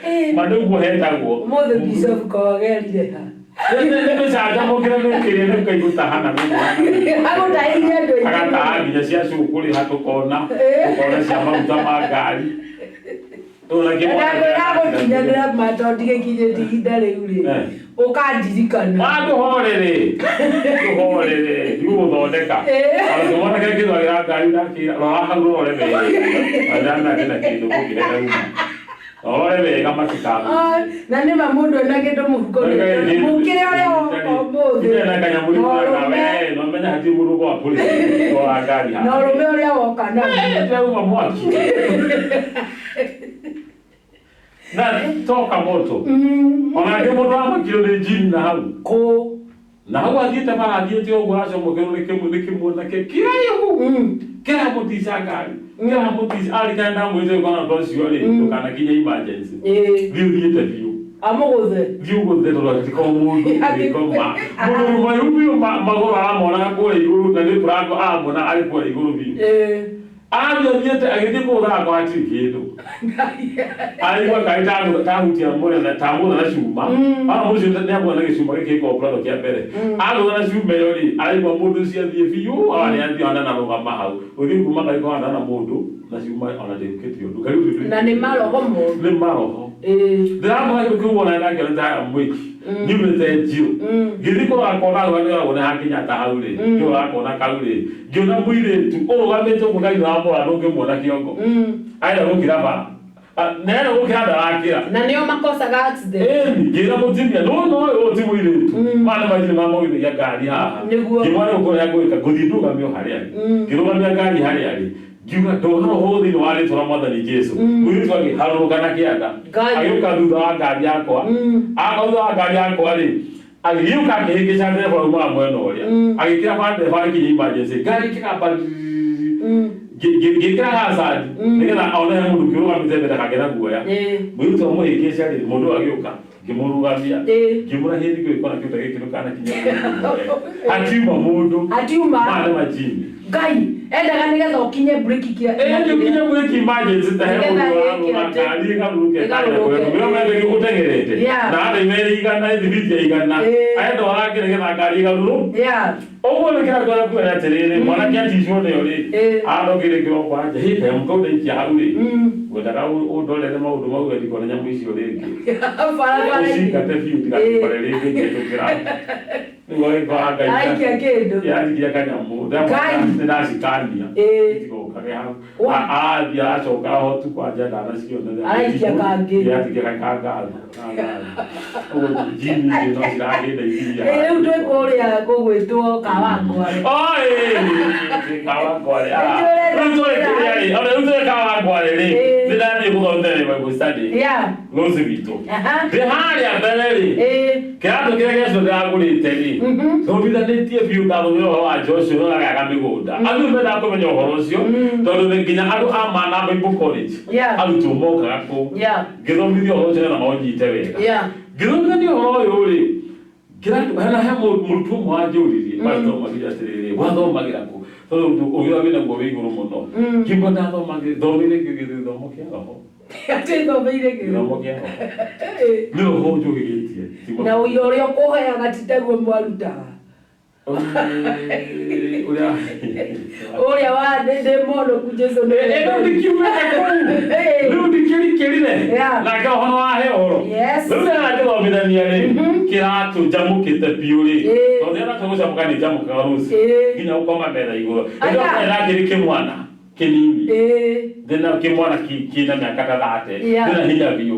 Ĩĩ. ma nĩguo hetagwo. Ũmũthĩ Bishop kogerire ha? Nĩ mĩcanjamũkĩre nĩkĩrĩ nĩ kaigũtahana Agũtahĩire andũ aingĩ. agataha nginya cia cũkũ rĩ tũkona tũkona cia maguta ma ngari Rĩu na kĩmwana Ndakwĩra gũkinyanĩra ma tondũ ndigĩkinyĩtie ihinda rĩu rĩ. Eh. Ũkandirikana. Wandũhorere ndũhorere ndigũgũthondeka Eh. ona kĩmwana kĩrĩa kĩthwagĩra ngari ndakĩra rora hau rore wega ndana na kĩndũ kũngĩrenda uma rore wega matikagu Ah, na nĩ ma mũndũ ena kĩndũ mũhuko mũkĩre ũrĩa woka ũmũthĩ. na kanyamũ Na ũrũme- no menya hatirĩ mũndũ ũkoa kũrĩ twara ngari na haha ũrũme ũrĩa woka naguo. Twauma mwaki na toka moto ona angĩ mũndũ amakio nĩ njini na hau Kũ? na hau athiĩte bara athiĩte ũguo acomokerwo nĩ kĩmwe nĩ kĩmwanake kĩraihu kĩramũtica ngari kĩramũtica arikana ndamwĩte kona ũndũ ũcio rĩ ndũkanakinye emergency Ĩĩ. thiĩ ũthiĩte biũ Amũgũthe. thiĩ ũgũthe tondũ angĩkorwo mũndũ gĩkoma mũndũ mũraihu biũ magũrũ aramonaga kũrĩa igũrũ na nĩ kũrango aramona arĩ kũrĩa igũrũ biũ Ĩĩ. Athiĩ athiĩte agĩthiĩ kũgũtha kwa hatirĩ kĩndũ. Araigua kaĩ tahutia mũrena tamũgũtha na cuma. Ona mũndũ ũcio nĩagũtha na gĩcuma gĩkĩ gĩkoragwo plano kĩa mbere. Agũtha na cuma ĩyo rĩ, araigua mũndũ ũcio athiĩ biũ, ona nĩathiĩ ona ndanarũgama hau. Gũthiĩ kuma kaĩ kũhana na mũndũ na cuma ona ndĩhukĩtie ũndũ. Kaĩ ũndũ Na nĩ maroho moru. Nĩ maroho. Ndĩramwĩra kĩndũ kĩu wona ndakĩona ta mwĩki. Nyumĩte njirũ. Ngĩthiĩ kũrora kona hau harĩa nĩ ha Kenyatta hau rĩ, ngĩrora kona kau rĩ, ngĩona mũirĩtu ũrũgamĩte ũguo Ngai nĩwamũra ndũngĩmuona kĩongo. Arenda gũkĩra bara. Na arenda gũkĩra ndarakĩra. Na nĩo makosaga accident. Ĩni, ngĩra mũtumia, no no ũyũ ti mũirĩtu. Maya nĩ majini ma mũgithagia ngari haha. Nĩguo. Ngĩmwĩra rĩu ũrĩa ngwĩka, ngũthiĩ ndũgamio harĩa arĩ. Ngĩrũgamia ngari harĩa arĩ. Ngiuga ndoha roho thĩinĩ wa rĩtwa rĩa Mwathani Jesu. Mũirĩtu akĩharũrũka na kĩanda. Ngai. Agĩũka thutha wa ngari yakwa. Agoka thutha wa ngari yakwa rĩ, agĩũka akĩhĩngĩca ndereba aumaga mwena ũrĩa. Agĩkĩra ba ndereba agĩkinya emergency. Ngari ĩkĩgamba ngĩkĩra hazard nĩgetha one he mũndũ ũngĩrũgamĩte mbere ndakagĩe na guoya. Mũirĩtu amũhĩngĩca rĩ, mũndũ ũyũ agĩũka ngĩmũrũgamia. Ngĩmwĩra hĩndĩ ĩyo ĩkona kĩndũ ta gĩkĩ ndũkanakinye mũndũ. Hatiuma mũndũ. Hatiuma. Maya nĩ majini. Ngai endaga nĩgetha ũkinye breki kĩa Ĩĩ ũkinye breki emergency ta he Nĩgetha mũndũ ĩke ũrarũga atĩ- ngari ĩgarũrũke Ĩgarũrũke. ĩkarĩa kũrĩa ũteng'erete. Yeah. Na arĩ merĩ igana ĩthibiti ya igana. Arenda ũrangĩre nĩgetha ngari ĩgarũrũke. Yeah. Ũguo nĩ kĩrĩa ngwenda kuga nĩ atĩrĩrĩ, mwanake aticwo nĩyo rĩ, arokire kĩroko anja, hĩ kanyamũ kau ndaikia hau rĩ, ngwendaga ũndorere maũndũ mau we ndikone nyamũ icio rĩngĩ. Barabara-inĩ. Ũcingate biũ ndigacikore rĩngĩ ngĩhĩtũkĩra. Nĩguo agĩkora Ngai. Araikia kĩndũ. Yarikia kanyamũ. Ngai. Nĩndacikania. Itigokage hau. Arathiĩ aracoka ho ũtukũ anja ndanaciona. Araikia kangĩ. Yatikia kangatho. Ũguo njini icio no ciragĩndeithirie. Ĩ, rĩu twĩ kũrĩa gũgwĩtwo Kawangware. Oi, Kawangware. Rĩu tũrĩ kĩrĩa rĩ, ona rĩu tũrĩ Kawangware rĩ, nĩ ndathiĩ gũthomithania Bible study. Yeah. Rũci witũ. Aha. Ndĩ harĩa mbere rĩ, kĩratũ kĩrĩa gĩacio ndĩragũrĩte rĩ, thomithanĩtie biũ ndathomire ũhoro wa Joshua ũrĩa ũragayaga mĩgũnda. Andũ nĩ mendaga kũmenya ũhoro ũcio, tondũ nĩ nginya andũ a Mana Bible College, Yeah. arutwo mokaga kũu. Yeah. Ngĩthomithia ũhoro ũcio nĩgetha maũnyite wega. Yeah. Ngĩthomithania ũhoro ũyũ rĩ, kĩratũ hena he mũrutwo ũmwe wanjũririe, pastor ũmwe atĩrĩrĩ, wathomagĩra kũ? Tondũ ũndũ ũrĩa wĩnaguo wĩ igũrũ mũno. Ngĩmwĩra ndathomagĩra, thomeire gĩthomo kĩa roho. Atĩ thomeire kĩ? Gĩthomo kĩa roho. Nĩ roho ũnjũhĩgĩtie. Ti Na ũira ũrĩa ũkũheaga ti taguo mwarutaga. Ũrĩa Ũrĩa wa ndĩ mũhonoku Jesu nĩ Rĩu ndikiumĩte kũu. Rĩu ndikĩrikĩrire. Yeah. Nake roho nĩ wahe ũhoro. Yes. Rĩu rĩrĩa ngĩthomithania rĩ, kĩratũ njamũkĩte biũ rĩ. Tondũ rĩrĩa ndatua gũcamũka nĩ njamũkaga rũciũ. Nginya gũkoma metha igũrũ. Aya. Rĩrĩa ndakĩrĩ kĩmwana kĩnini. Ndĩna kĩmwana kĩna mĩaka ta thate. Yeah. Ndĩna hinya biũ.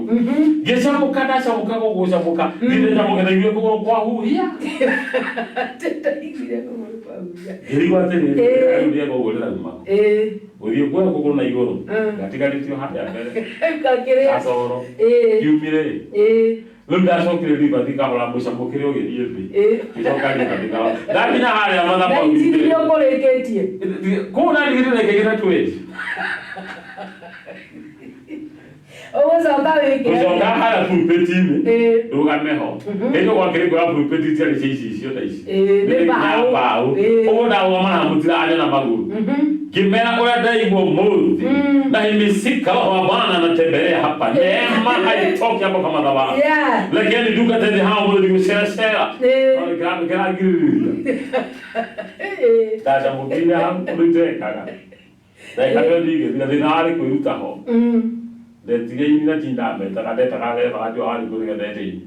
Ngĩcamũka ndacamũka gũgũcamũka. Ndĩna njamũke ndaiguire kũgũrũ kwahuhia. Ndaiguire kũgũrũ kwahuhia. Ngĩrigwo atĩrĩrĩ, rĩu ndĩrenda ũrĩra uma. Gũthiĩ kuoya kũgũrũ na igũrũ. Gatigarĩtio harĩa mbere. Gakĩrĩa. Gacoro. Kiumire rĩ. Rĩu ndacokire ribathi kahora mũcamũkĩre ũgĩthiĩ thĩ. Ngĩcoka ribathi kahora. Ndakinya harĩa Na mathabahu-inĩ. injiri nĩ ũkũrĩkĩtie. Kũu ndandigĩrĩra ĩkĩgĩra twendi. Ũgũcoka wĩke. Gũcoka harĩa pulpit-inĩ. Ndũgame ho. Hĩndĩ ĩyo gwakĩrĩ kuoya pulpit itiarĩ cia ici icio ta ici. Nĩ mbaũ. Nĩ mbaũ. Ũguo ndarũgama na mũtiranyona magũrũ. Ngĩmera ũrĩa ndaigua ũmũthĩ. Na himisika roho wa Bwana anatembelea hapa. Neema haitoki hapo kwa madhabahu. Yeah. Lakini duka tende hao mũthĩ gũceracera. Kĩrangirĩrĩria. Ndacamũkĩire hau ũndũ itekaga. Ndagĩka twendi igĩthira thĩna warĩ kwĩruta ho. Ndetire ini na tindametaga ndetaga reba ndio warĩ kũ nĩgetha ete ini.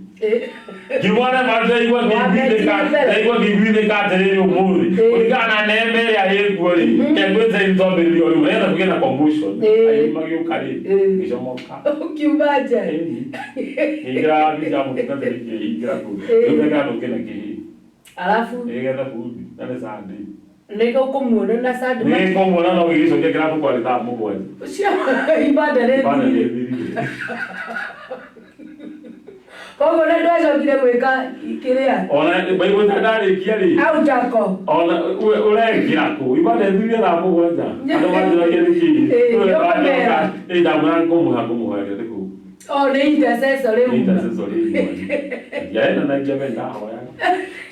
Ngiuga reba ndaigua ngĩiguithĩka ndaigua ngĩiguithĩka atĩrĩrĩ ũmũthĩ kũringana na neema ĩrĩa ĩkuo rĩ kengwĩte ini twambĩrĩrie o rĩu nĩgetha kũgĩe na commotion. Aini magĩũka rĩ ngĩcomoka. Ũkiuma nja. Ngĩingĩra wabici ya mũtungatĩri ngĩhingĩra kũu. Rĩu ndekĩra ndũkĩna kĩhĩ. Alafu Nĩgetha bundi na nĩ Sunday. nĩ ũkũmuona na Sunday. Nĩ kũmuona no gĩgĩcokia kĩratũ kwarĩ thaa mũgwanja. Ũcio ibanda nĩ Ibanda nĩ thirire. thirire. Koguo nĩ ndwacokire gwĩka kĩrĩa. Ona Bible ndarĩkia rĩ. Autako. Ona ũrekĩra kũ? Ibanda ĩthirire thaa mũgwanja. Andũ manjũragia nĩ kĩĩ. Ĩĩ, nĩũkũmera. Ĩĩ ndamwĩra ngũmũha ngũmũhoera ndĩ kũu. O nĩ intercessor rĩu. Intercessor ndiaenanagia we ndahoyaga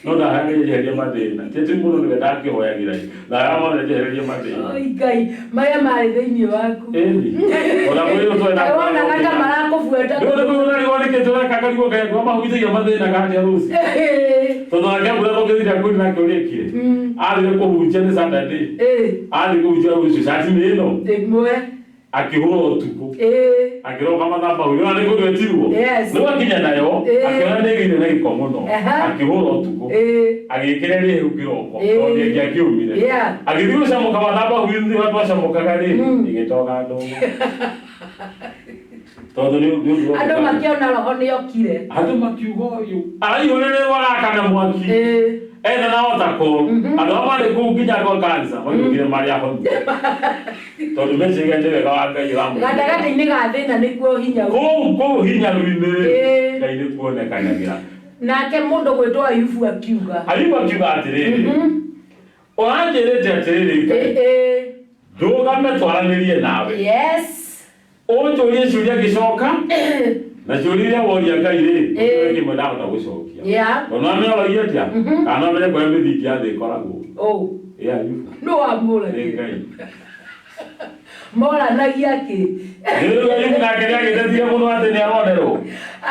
no ndahoyaga njeherie mathĩna ti atĩ mũndũ nĩwe ndakĩhoyagĩra ndahoyaga mothe njehererie mathĩna. Oi Ngai, marĩa marĩ thĩinĩ waku. Ĩni ona kwĩ ũtwe na Wonaga ta marakũbuata. Rĩu nĩkĩ tũreka karigwo kaĩ andũ mahunjagia mathĩna gatia rũci tondũ nake mbura tũngĩthira kwĩ nake ũrĩkire athire kũhunjia nĩ Saturday athire kũhunjia rũciũ cati nĩ ĩno Ĩmwe. akĩhũra ũtukũ akĩroka mathabahu yona nĩ kũndũ etirwo. Yes. Rĩu akinya nayo akĩona nĩ ĩgĩire na gĩko mũno akĩhũra ũtukũ agĩkĩra rĩhu kĩroko tondũ ĩngĩakĩumire agĩthiĩ gũcamũka mathabahu thĩ twacamũkaga rĩ ĩgĩtoga ndogo tondũ nĩ ũndũ wa Andũ makĩona roho nĩ okire. Andũ makiuga ũyũ araihũrĩrĩrwo agakana mwaki etha na otako andũ arĩa marĩ kũu nginya kwa kansa maigũkire marĩ ahonu tondũ meciria nĩ wega wa Ngai ũramũigua. Gatagatĩ-inĩ ga thĩna nĩkuo hinya. Kũu hinya-inĩ Ngai nĩ kuonekanagĩra. Nake mũndũ gwĩtwo Ayubu akiuga. Ayubu akiuga atĩrĩrĩ, ũranjĩrĩte atĩrĩrĩ Ngai, ndũgame twaranĩrie nawe. Yes. Ũnjũrie ciũria ngĩcoka na ciũria iria woria Ngai rĩ gũtirĩ kĩmwe ndahota gũcokia. Tondũ no amenye ũroria atĩa kana no amenye kũrĩa mĩthingi ya thĩ ĩkoragwo. Ũ. Ĩ Ayubu. Nũ wamũragia? Nĩ Ngai. Moranagia kĩ? Rĩu Ayubu nake nĩagĩtetire mũno atĩ nĩaronerwo.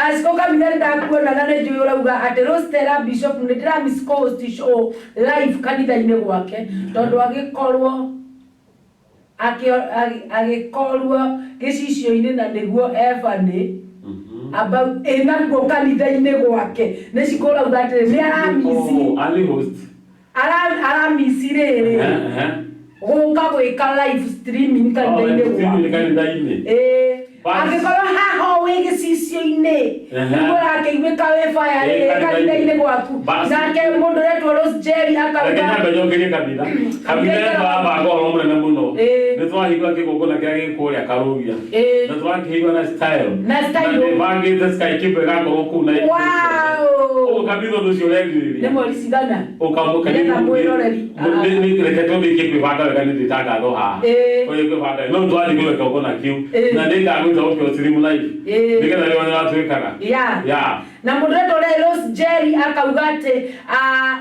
Asko kabitha nĩndakuona na nĩnjũĩ ũrauga atĩ Rostera Bishop nĩ ndĩramiss co-host show live kanitha-inĩ gwake tondũ agĩkorwo agĩkorwo gĩcicio-inĩ na nĩguo Ebani about ĩnakuo kanitha-inĩ gwake nĩ cikũ ũrauga atĩrĩ nĩ aramisi Oh, ali host. Aramisi rĩrĩ gũka gwĩka live streaming kanitha-inĩ Oh, streaming gwake. Kanitha-inĩ. Ĩĩ. Bas. Angĩkorwo haha wĩ gĩcicio-inĩ nĩguo ũrakĩiguĩka wĩ fire Ĩĩ, rĩ kanitha-inĩ gwaku. Bas. Nake mũndũ ũretwo Rose Jerry Reke akauga nyambe njokerie kanitha. Kanitha nĩ twabanga ũhoro mũnene mũno. Nĩ twahingũra kĩgongona kĩrĩa gĩ kũrĩa Karũgia. Na twakĩhingũra na style. Na style. Na nĩbangĩte Sky Cable ĩgakorwo kũu na Wow. Ũguo kanitha ũndũ ũcio ũrerirĩria. Nĩ mweri cigana? Ũkamũka Nĩgetha mwĩroreri. Reke tũrĩkie kwĩbanga wega nĩ ndĩtangatho haha. Tũrĩkie kwĩbanga no twathiĩ kũrĩa kĩgongona kĩu na nĩngagwĩta ũke stream live nĩgetha rĩo nĩratwĩkaga. Yeah. Yeah. Na mũndũ ũretwo Rose Jerry akauga atĩ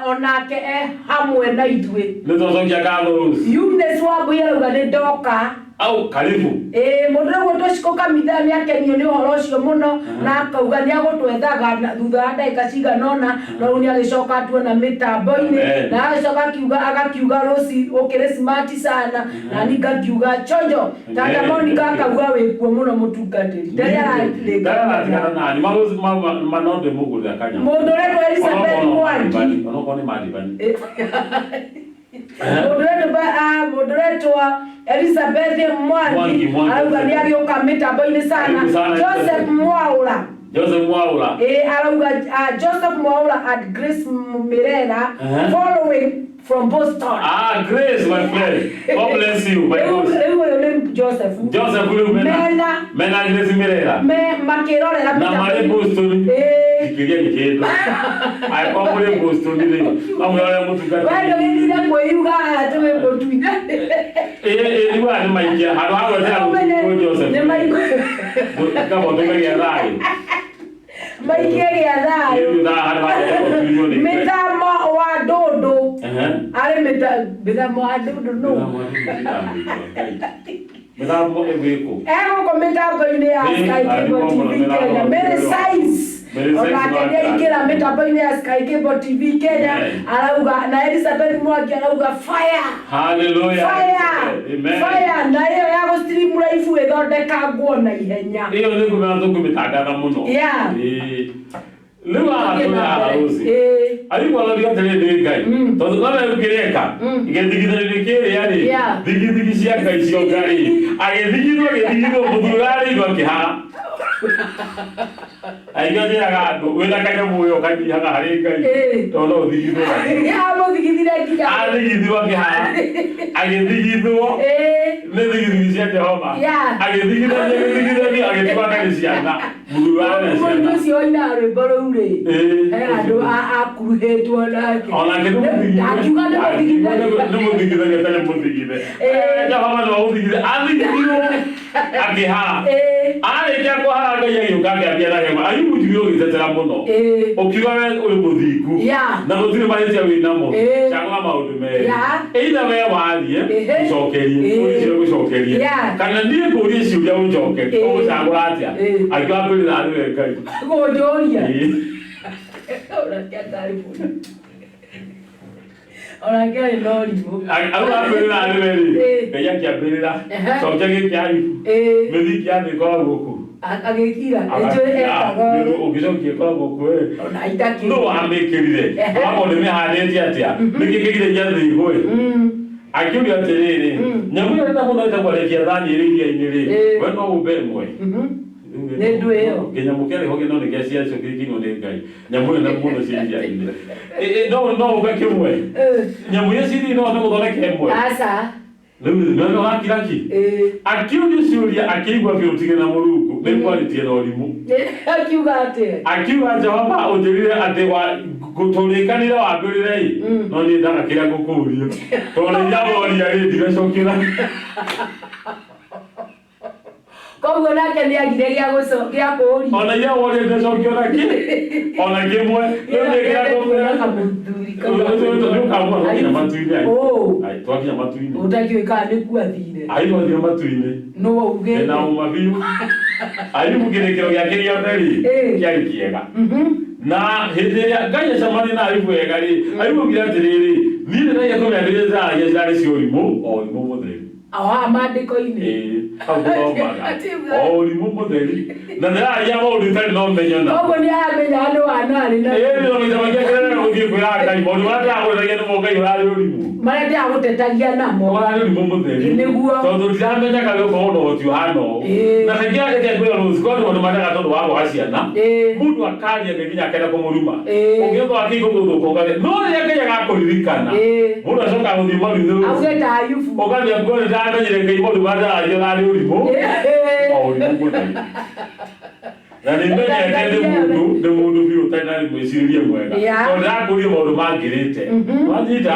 onake e hamwe na ithuĩ. Nĩ twacokia ngatho Rose. Eunice Wambui arauga nĩ ndoka. Au karibu. Ĩĩ mũndũ ũrĩa gwĩtwo Kamitha nĩ akenio nĩ ũhoro ũcio mũno na akauga nĩ agũtwethaga thutha wa ndagĩka cigana ũna no rĩu nĩ agĩcoka atuona mĩtambo-inĩ Amen. na agĩcoka akiuga agakiuga Rose ũkĩrĩ smart sana na niĩ ngakiuga chonjo tata Amen. Monica akauga wĩkuo mũno mũtungatĩri ndarĩ ararĩka. Ndaratigana nani marozi ma no ndĩmũgũrĩra kanyamũ. Mũndũ ũretwo Elizabeth Mwangi. Onokorwo nĩ madibani. Mũndũ ũretwo Elizabeth Mwangi, Mwangi Mwangi. arauga nĩ agĩũka mĩtambo-inĩ sana. Karibu sana, Joseph Elizabeth. Mwaũra. Joseph Mwaura. Arauga Joseph Mwaura and Grace Mirera following from Boston. Ah, Grace, my friend. God bless you, my Rĩu host. rĩu ũyũ nĩ Joseph. Joseph rĩu mena Mena mena Grace Mirera. me makĩrorera Na marĩ Boston. Thikĩria nĩ kĩndũ. Angĩkorwo mũrĩ Boston rĩ, no mwĩrore We mũtungatĩri. ndũgĩthire kwĩyuga haha atĩ wĩ mũtui. Ĩĩ ĩĩ rĩu aya nĩ maikia handũ ha gwetera mũtungatĩri Joseph. Nĩ maikia. Kaba ũtũme gĩa thayũ. Maikie gĩa thayũ. Ĩĩ handũ ha gwetera mũtungatĩri nĩ. Mĩthamo wa ndũndũ. Arĩ mĩthamo wa ndũndũ nũ? Mĩthamo ĩgwĩkũ. Egũkũ mĩtambo-inĩ ya Ĩĩ, Sky Cable arĩmwo TV mũno Kenya. mĩthamo. Mary Sainz. Mary Sainz Onake wa nĩ aingĩra mĩtambo-inĩ ya Sky Cable TV Kenya. Amen. Arauga na Elizabeth Mwangi arauga fire. Hallelujah. Fire. Amen. Fire na ĩyo ya gũ-stream live ĩthondekangwo na ihenya. Ĩyo nĩ kũmenya tũkũmĩtangatha mũno. Yeah. Ĩĩ. Rĩu haha tũrĩ haha Rose. Ĩĩ. Ayubu arauga atĩrĩrĩ nĩ Ngai. Tondũ no rĩu kĩreka gĩthigithanĩrio kĩrĩa rĩ Yeah. thigithigi cia Ngai cionga rĩ agĩthigithwo agĩthigithwo mũthuri ũrarĩirwo akĩhara. Aingĩ njĩraga andũ wĩna kanyamũ ũyũ ũkanyihaga harĩ Ngai tondũ no ũthigithwo. Amũthigithire nginya. Athigithirwo akĩhara agĩthigithwo nĩ thigithigi cia Jehova Yeah. agĩthigithania agĩthigithania agĩtuga ndarĩ ciana. Mũthuri wa Mũndũ ciana. ũcio wainaga rwĩmbo rũu rĩ, Ĩĩ. he handũ akuruhĩtwo nake. Onake nĩ mũthigithe. Akiuga nĩ Akiuga mũthigithe. nĩ mũthigithe nĩ mũthigithe. Ĩĩ. Jehova nĩ wamũthigithe. Athigithirwo akĩhara. Ĩĩ. Arĩkia kũhara Ngai agĩũka akĩambia na hema. Ayubu njigue ũgĩtetera mũno. Ĩĩ. Ũkiuga we ũrĩ mũthingu. Yeah. Na gũtirĩ mahĩtia wĩ namo. Ĩĩ. Cagũra maũndũ merĩ. Yeah. Either we warie, Ĩhĩ. ũcokerie, Ĩĩ. ũrie ciũria ũcokerie. Yeah. Kana niĩ ngũrie ciũria ũnjokerie. Ĩĩ. Ũgũcagũra atĩa? Ĩĩ. Akiuga ambĩrĩra arĩ we Ngai. Kũnjũria. Ĩĩ. Onake atarĩ mũrimũ. Onake arĩ na ũrimũ. Au ambĩrĩra arĩ we rĩ. Ĩĩ. Ngai akĩambĩrĩra. Ehe. Cokia gĩkĩ Ayubu. Ĩĩ. Mĩthingi ya thĩ ĩkoragwo kũ? Agĩkira. Nĩnjũĩ ekaga ũũ. Ũngĩcokia ĩkoragwo kũ ĩ? Ona itakĩrĩ. Nũ wamĩkĩrire? Ehe. Wambo nĩmĩhandĩte atĩa? Nĩkĩ kĩgiragia thĩ ĩgwe? Akĩũria atĩrĩrĩ, nyamũ ĩrĩa nene mũno ĩtagwo Leviathani ĩrĩ iria-inĩ rĩ, Ĩĩ. we no ũmbe ĩmwe? Nĩ ndũĩ ĩyo. Kĩnyamũ kĩarĩ ho no nĩ kĩa ciacio kĩrikirwo nĩ Ngai. Nyamũ nene mũno cia iria-inĩ. Ĩ, no ũmbe kĩmwe? Nyamũ iria ciĩ iria-inĩ no ũhote gũthondeka ĩmwe? Aca. Rĩu nĩ ũrakira ki? Ĩĩ. Akĩũria ciũria akĩigua biũ ũtige na Mũrungu nĩ kwarĩtie na ũrimũ. Akiuga atĩa? Akiuga Jehova ũnjĩrire atĩ tũrĩkanĩre wambĩrĩre ĩ no niĩ ndagakĩra ngũkũria tondũ iria woria rĩ ndigacokera. Koguo nake nĩ agire gĩa gĩa kũũria. Ona iria woria ndacokio na kĩ ona kĩmwe. Rĩu nĩ kĩrĩa ngũkwĩra. Kamũthuri Nĩũkamua twakinya matu-inĩ. Ũũ. Ai, twakinya matu-inĩ. Ũtakĩũĩ kana nĩ kuo athire. Ai, twakinya matu-inĩ. Nũ waugĩte? Ndĩna ũma biũ. Ayubu kĩrĩkĩro gĩake gĩothe rĩ Ĩĩ. kĩarĩ kĩega. Na hĩndĩ ĩrĩa Ngai acemania na Ayubu wega rĩ, Ayubu augire atĩrĩrĩ, niĩ ndĩragia kũmenya rĩrĩa ndĩraragia cirarĩ cia ũrimũ, o ũrimũ mũtheri. O haha maandĩko-inĩ. Ĩĩ, hau gũthomaga. O ũrimũ mũtheri. Na ndĩraragia maũndũ itarĩ na ũmenyo namo. Koguo nĩ aramenyaga nĩ wana arĩ na. Ĩĩ, nĩ maita maingĩ akĩrega gũthiĩ kwĩra Ngai maũndũ marĩa ndĩragũragia nĩmo Ngai ũrarĩ ũrimũ. Marĩa ndĩragũtetagia namo. Ũrarĩ ũrimũ mũtheri. Nĩguo. Tondũ ndiramenyaga we ũkorwo na ũhoti ũhana ũũ. Ĩĩ. Na kaingĩ reke ngwĩre Rose, kwĩ andũ maũndũ mendaga tondũ wa kwaga ciana. Ĩĩ. Mũndũ akaria Ngai nginya akenda kũmũruma. Ĩĩ. Ũngĩũka wakĩigua gũthũka ũkarĩa. No rĩrĩa Ngai agakũririkana, Ĩĩ. mũndũ acokaga gũthiĩ maru-inĩ Rose. Auge ta Ayubu. Ũgathiĩ kuo nĩ ndamenyire Ngai maũndũ marĩa ndaragia ũrarĩ ũrimũ. Ĩĩ. O ũrimũ mũtheri. Na nĩ menyete nĩ mũndũ biũ ũtarĩ na mwĩcirĩrie mwega. Yeah. Tondũ ndĩrakũria maũndũ mangĩrĩte. Wanyita?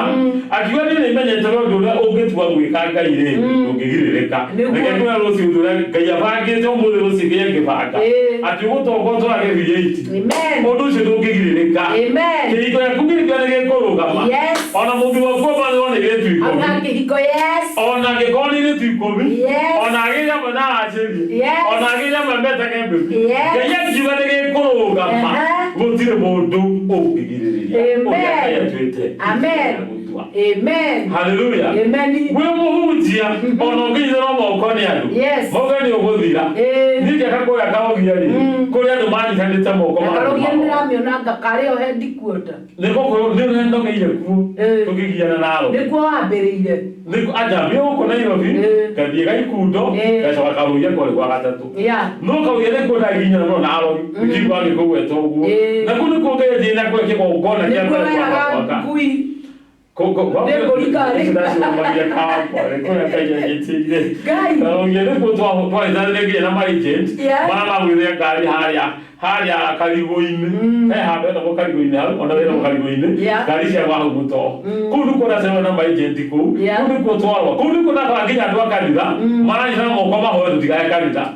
Akiuga niĩ nĩ menyete we ũndũ ũrĩa ũngĩtua gwĩka Ngai rĩ, ndũngĩgirĩrĩka. Nĩguo. Reke ngwĩre rũciũ ũndũ ũrĩa Ngai abangĩte ũmũthĩ rũciũ Ngai angĩbanga. Ĩĩ. Atĩ ũgũtonga ũtwarage V8. Amen. Ũndũ ũcio ndũngĩgirĩrĩka. Amen. Kĩhiko gĩaku kĩrĩkĩo nĩ gĩkũrũgama. Yes. Ona mũthuri waku ũmũthĩ wone airĩtu Auga ikũmi. kĩhiko yes. Ona angĩkorwo nĩ airĩtu ikũmi. Yes. Ona agĩire amwe na aracĩrie. Yes. Ona agĩire amwe metage mbĩbi. Yes. Ngai akiuga nĩ gĩkũrũgama. Aha. Gũtirĩ mũndũ ũngĩgirĩrĩria. Amen. Ũrĩa Ngai atuĩte. Amen. Gũtua. Amen. Hallelujah. Amen. Wĩ mũhunjia ona ũngĩnyitĩrwo moko nĩ andũ. Yes. Mauge nĩ ũgũthira. Ĩĩ. Niĩ ngĩaka kũrĩa Kaũgia rĩ, kũrĩa andũ manyitanĩte moko Na magathiĩ Karugia nĩ mahoya. ndĩramĩona karĩ o he ndikuota. Nĩkuo nĩ ndogeire kuo Ĩĩ. tũkĩgiana na arũme. Nĩkuo wambĩrĩire. Nĩkuo anjambia gũkũ Nairobi Ĩĩ. ngathiĩ Gaikundo Ĩĩ. ngacoka Karugia kwarĩ gwa gatatũ. Yeah. No Karugia nĩkuo ndagiginyana mũno na arogi nĩkĩo agĩkũgweta ũguo. Ĩĩ. Na kũu nĩkuo ngeretie na kwe kĩgongona kĩa Nĩkuo mbere kwa weraga mwaka. ngui. Nĩ ngũri karĩ. Ngai. Karugia nĩkuo twarĩtanĩre nginya na ma-agent Yeah. marĩa magũithia ngari harĩa harĩa karigũ-inĩ he handũ hetagwo karigũ-inĩ hau ona wĩtagwo karigũ-inĩ Yeah. ngari cia gwa hau mũtoo kũu nĩkuo ndacemania na ma-agent kũu Yeah. kũu nĩkuo twarwa kũu nĩkuo ndakora nginya andũ a kanitha maranyitana moko mahoe tũtigae kanitha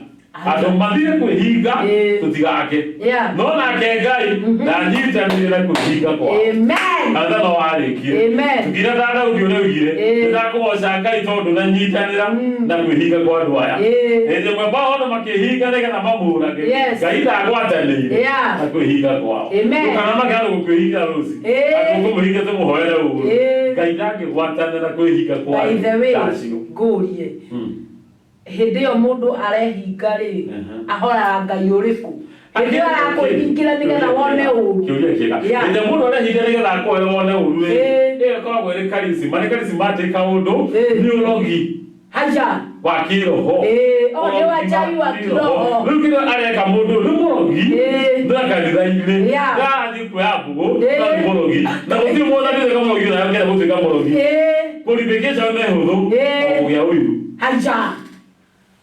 andũ mathire kwĩhinga Ĩĩ. tũtigake Yeah. no nake Ngai ndanyitanire na kwĩhinga kwao Amen. kanitha no warĩkie Amen. tukinya ta Daudi ũrĩa oigire Ĩĩ. nĩndakũgoca Ngai tondũ nanyitanĩra na kwĩhinga kwa andũ aya Ĩĩ. hĩndĩ ĩmwe Paũlũ makĩhinga nĩgetha mamũrage Yes. Ngai ndagwatanĩire Yeah. na kwĩhinga kwao Amen. ndũkanamake andũ gũkwĩhinga rũci Ĩĩ. atĩ ũkũmũhinga tũmũhoere ũũru Ĩĩ. Ngai ndangĩgwatanĩra kwĩhinga kwa By the way, acio ngũrie. Hĩndĩ ĩyo mũndũ arehinga rĩ, ahoyaga Ngai ũrĩkũ? Hĩndĩ ĩyo arakũhingĩra nĩgetha wone ũũru. Kĩũria kĩega. Yeah. Hĩndĩ ĩrĩa mũndũ arehinga nĩgetha akũhe wone ũũru rĩ, Ĩĩ. ĩyo ĩkoragwo ĩrĩ karisima. Nĩ karismatic kaũndũ, Ĩĩ. nĩ ũrogi Haya. wa kĩroho. Ĩĩ, o nĩ Ũrogi wachawi wa kĩroho. Rĩu kĩrĩa areka mũndũ ũyũ nĩ mũrogi, Ĩĩ. nĩ kanitha-inĩ, Yeah. ndarathiĩ kuoya mbũgũ, Ĩĩ. no nĩ mũrogi. Na gũtirĩ mũndũ angĩtuĩka mũrogi ona angĩenda gũtuĩka mũrogi. Ĩĩ. Qualification nĩ hũthũ, Ĩĩ. o kũgĩa ũiru. Haya.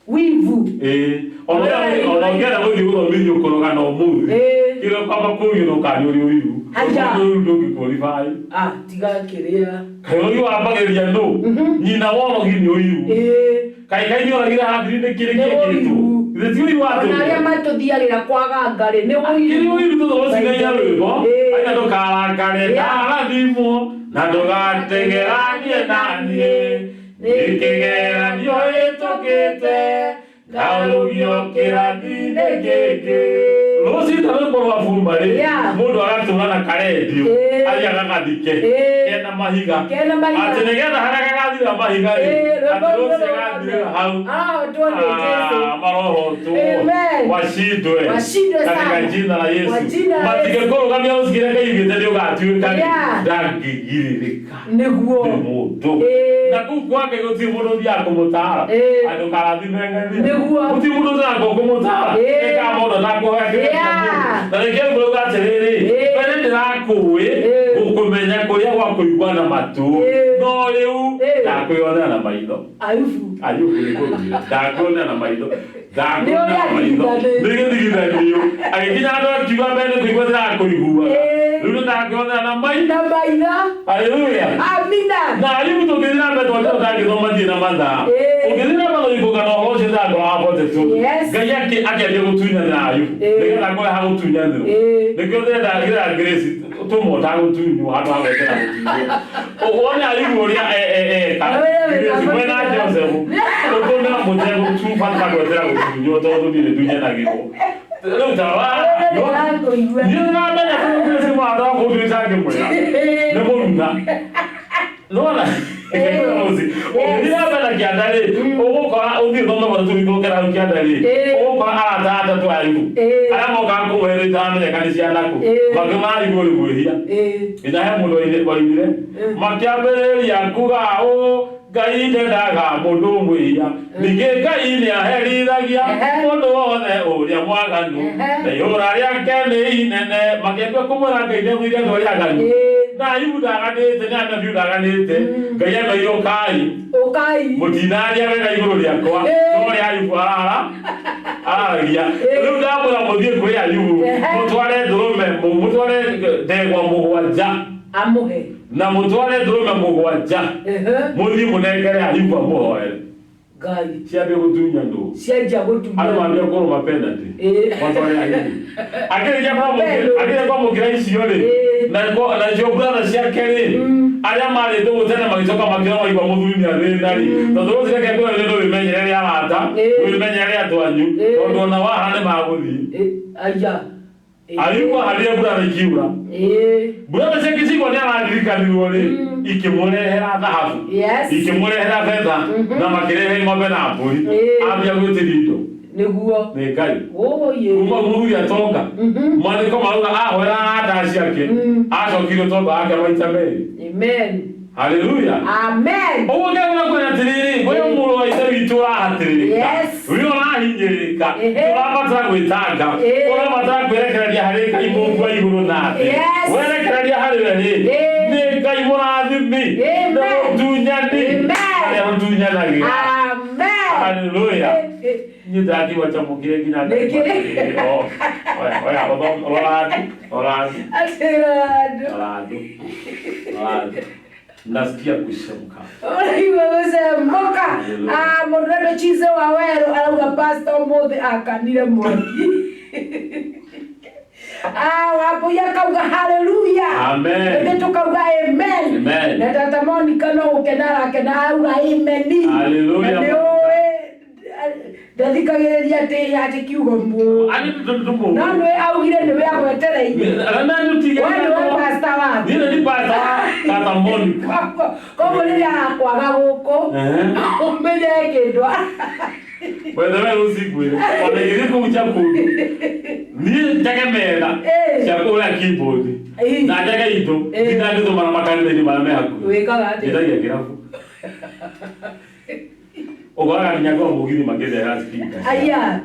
Wivu. Ĩĩ. Ona ona ũngĩenda gũthiĩ gũthomithio kũroga na ũmũthĩ. Ĩĩ. Kĩrĩa kwamba kũũrio no kana nĩ ũrĩ ũiru. Haya. Ũndũ ũyũ ndũngĩ-qualify. Ah, tiga kĩrĩa. Kaĩ ũrogi wambagĩrĩria nũ? Nyina wa ũrogi nĩ ũiru. Ĩĩ. Kaĩ kaĩ nĩ oragire Habili nĩ kĩrĩ Nĩ kĩekĩtwo? ũiru. Githĩ ti ũiru Ona arĩa watũmire? matũthiagĩra kwa ganga rĩ, nĩ Kĩrĩ ũiru. ũiru tũthomocinagia rwĩmbo. Ĩĩ. Aina ndũkarakare Yeah. ndarathimwo na ndũgategeranie naniĩ. Nĩ kĩgeranio hĩtũkĩte ngarũgio kĩrathi-inĩ gĩkĩ. Rũcinĩ ta rwĩmbo rwa bumba rĩ, Yeah. mũndũ agatũra na karendio Ĩĩ. athiĩ agagathike Ĩĩ. kena mahiga Kena mahiga. atĩ nĩgetha harĩa gagathira mahiga rĩ Ĩĩ, rwĩmbo atĩ rũu rũciĩ rũrũgame. gathirĩra hau Arahotwo nĩ Jesũ. Ah, marohotwo Amen. washindwe Washindwe katika sana. jina la Kwa Yesu jina la matige Yesu. kũrũgamia rũcikĩrĩa Ngai augĩte nĩ ũgatuĩka rĩ Yeah. ndangĩgirĩrĩka Nĩguo. nĩ mũndũ Ĩĩ. na kũu kwake gũtirĩ mũndũ ũthiaga kũmũtara Ĩĩ. andũ karathime ng'ania Nĩguo. gũtirĩ mũndũ ũthiaga kũmũtara Ĩĩ. ĩka mũndũ atakũhoya kĩrĩa kĩa Yeah. mũndũ. Na nĩkĩo ngũrauga atĩrĩrĩ Ĩĩ. mbere ndĩrakũĩ Ĩĩ. gũkũmenya kũrĩa gwa kũigua na matũ Ĩĩ. no rĩu Ĩĩ. ndakwĩonera na maitho Ayubu. Ayubu nĩ kũrugire ndakwĩonera na maitho Nĩ ndakwĩonera ũrĩa na maitho athigithanĩte. nĩ gĩthigithanio agĩkinya handũ akiuga mbere nĩ kũigua ndĩrakũiguaga Ĩĩ. rĩu nĩ ndakwĩonera na maitho Na maitho. haleluya Amina. na Ayubu tũngĩthiĩ na mbere tondũ ndangĩthoma thiĩ na mathaa Ĩĩ. ũngĩthiĩ na mbere ũikũka na ũhoro ũcio ndĩrakora wa 42 Yes. Ngai akĩambia gũtunyanĩra Ayubu Ĩĩ. nĩgetha akore ha gũtunyanĩrwo Ĩĩ. nĩkĩo ndĩrenda ndĩrenda Grace tũma ũtagũtunywo handũ ha gwetera gũtunywo wone Ayubu ũrĩa eka Grace mwena Joseph ũtũme mũtegũtubata gwetera gũtunywo tondũ niĩ nĩndunyanagĩrwo rĩu ta wa Ndĩrakũigua. niĩ nĩramenya Grace mwatha wa kũnduĩta ngĩmwĩra nĩ mũruna nona ũngĩthiĩ na mbere na kĩanda rĩ ũgũkora ũthiĩ ũthome gwatatũ wikũrũke hau kĩanda rĩ Ĩĩ. ũgũkora arata atatũ a Ayubu Ĩĩ. arĩa mokaga kũmũhe itaramenya nĩ ciana kũ Ĩĩ. makiuga Ayubu ũrĩ mwĩhia Ĩĩ. nginya he mũndũ wainire makĩambĩrĩria kuga ũũ Ngai ndendaga mũndũ mwĩhia ningĩ Ngai nĩaherithagia Ehe. mũndũ wothe ũrĩa mwaganu Ehe. na ihũra rĩake nĩ inene makĩambia kũmwĩra Ngai nĩathũire andũ arĩa aganu Ĩĩ. na Ayubu ndaganĩte nĩ anabii ndaganĩte Ngai ameire ũkai Ũkai. mũtinaria wega igũrũ rĩakwa Ĩĩ. no ũrĩa Ayubu arara araragia rĩu ndamwĩra mũthiĩ kwĩ Ayubu Ehe. mũtware ndũrũme mũtware ndegwa mũgwanja Amũhe. na mũtware ndũrũme mũgwanja Ehe. mũthiĩ mũnengere Ayubu amũhoere Ngai. ciambie gũtunya ndũ Cianjia gũtunya. andũ mambia kũrũma penalty Ĩĩ. matware Ayubu akĩrĩkia kwamũkĩra akĩrĩkia kwamũkĩra icio rĩ Ĩĩ. na nacio brother ciake rĩ arĩa marĩ ndũgũ tene magĩcoka makĩona maigua mũthuri nĩ athĩna rĩ tondũ rũci reke ngwĩre nĩ wĩmenyerere arata Ĩĩ. wĩmenyerere andũ anyu Ĩĩ. tondũ ona waha nĩ magũthiĩ Ĩĩ. Aya. Ĩĩ. Ayubu ahandire brother ikiura Ĩĩ. brother ciake cigua nĩ araririkanirwo rĩ ikĩmũrehera thahabu Yes. ikĩmũrehera betha na makĩrehe ng'ombe na mbũri Ĩĩ. ambia gwĩtĩria indo Nĩguo. nĩ Ngai Ũyĩ. kuma mũthuri atonga maandĩko marauga ahoera arata ciake acokire ũtonga wake maita merĩ Amen. haleluya Amen. ũguo ngĩenda kwĩra atĩrĩrĩ we mũrũ wa ithe witũ ũrahatĩrĩrĩka Yes. we ũrahinyĩrĩrĩka Ehe. ũrabatara gwĩtanga Ĩĩ. ũrabatara kwĩrekereria harĩ Ngai Mũũmbi wa igũrũ na thĩ Yes. werekereria harĩ we rĩ Ĩĩ. nĩ Ngai mũrathimi Amen. nĩ mũtunyani Amen. arĩa mũtunyanagĩra Amen. haleluya Ĩĩ. niĩ ndakigua chamũkire nginya Nĩkĩ? oya rora andũ rora andũ Atĩra andũ. rora andũ rora andũ nasikia kuchemka Ũraigua gũcemũka. Ah, mũndũ ũrĩa chize wa werũ arauga pastor ũmũthĩ akanire mwaki. Ah, Wambũi akauga haleluya. Amen. Ithuĩ tũkauga amen. Amen. Na tata Monica no gũkena arakena arauga amen. Hallelujah. Na nĩũĩ ndathikagĩrĩria atĩ atĩ kiugo mũ. Ani tũmũ No nĩwe augire nĩwe agwetereire. We nĩwe pastor wake. Niĩ nĩ pastor tata Monica Koguo rĩrĩa arakwaga gũkũ Ehe. ũmenye kĩndũ wethe we rũcingwĩre ona igĩthiĩ kũu cia kũndũ niĩ njage metha Ĩĩ. cia kũrĩa keyboard Ĩĩ. na njage indo Ĩĩ. ndingangĩtũmana makanitha-inĩ marĩa me hakuhĩ wĩkaga atĩa njĩtagia kĩrabu ũkoraga nginya kwa mũgithi makĩndehera speaker aya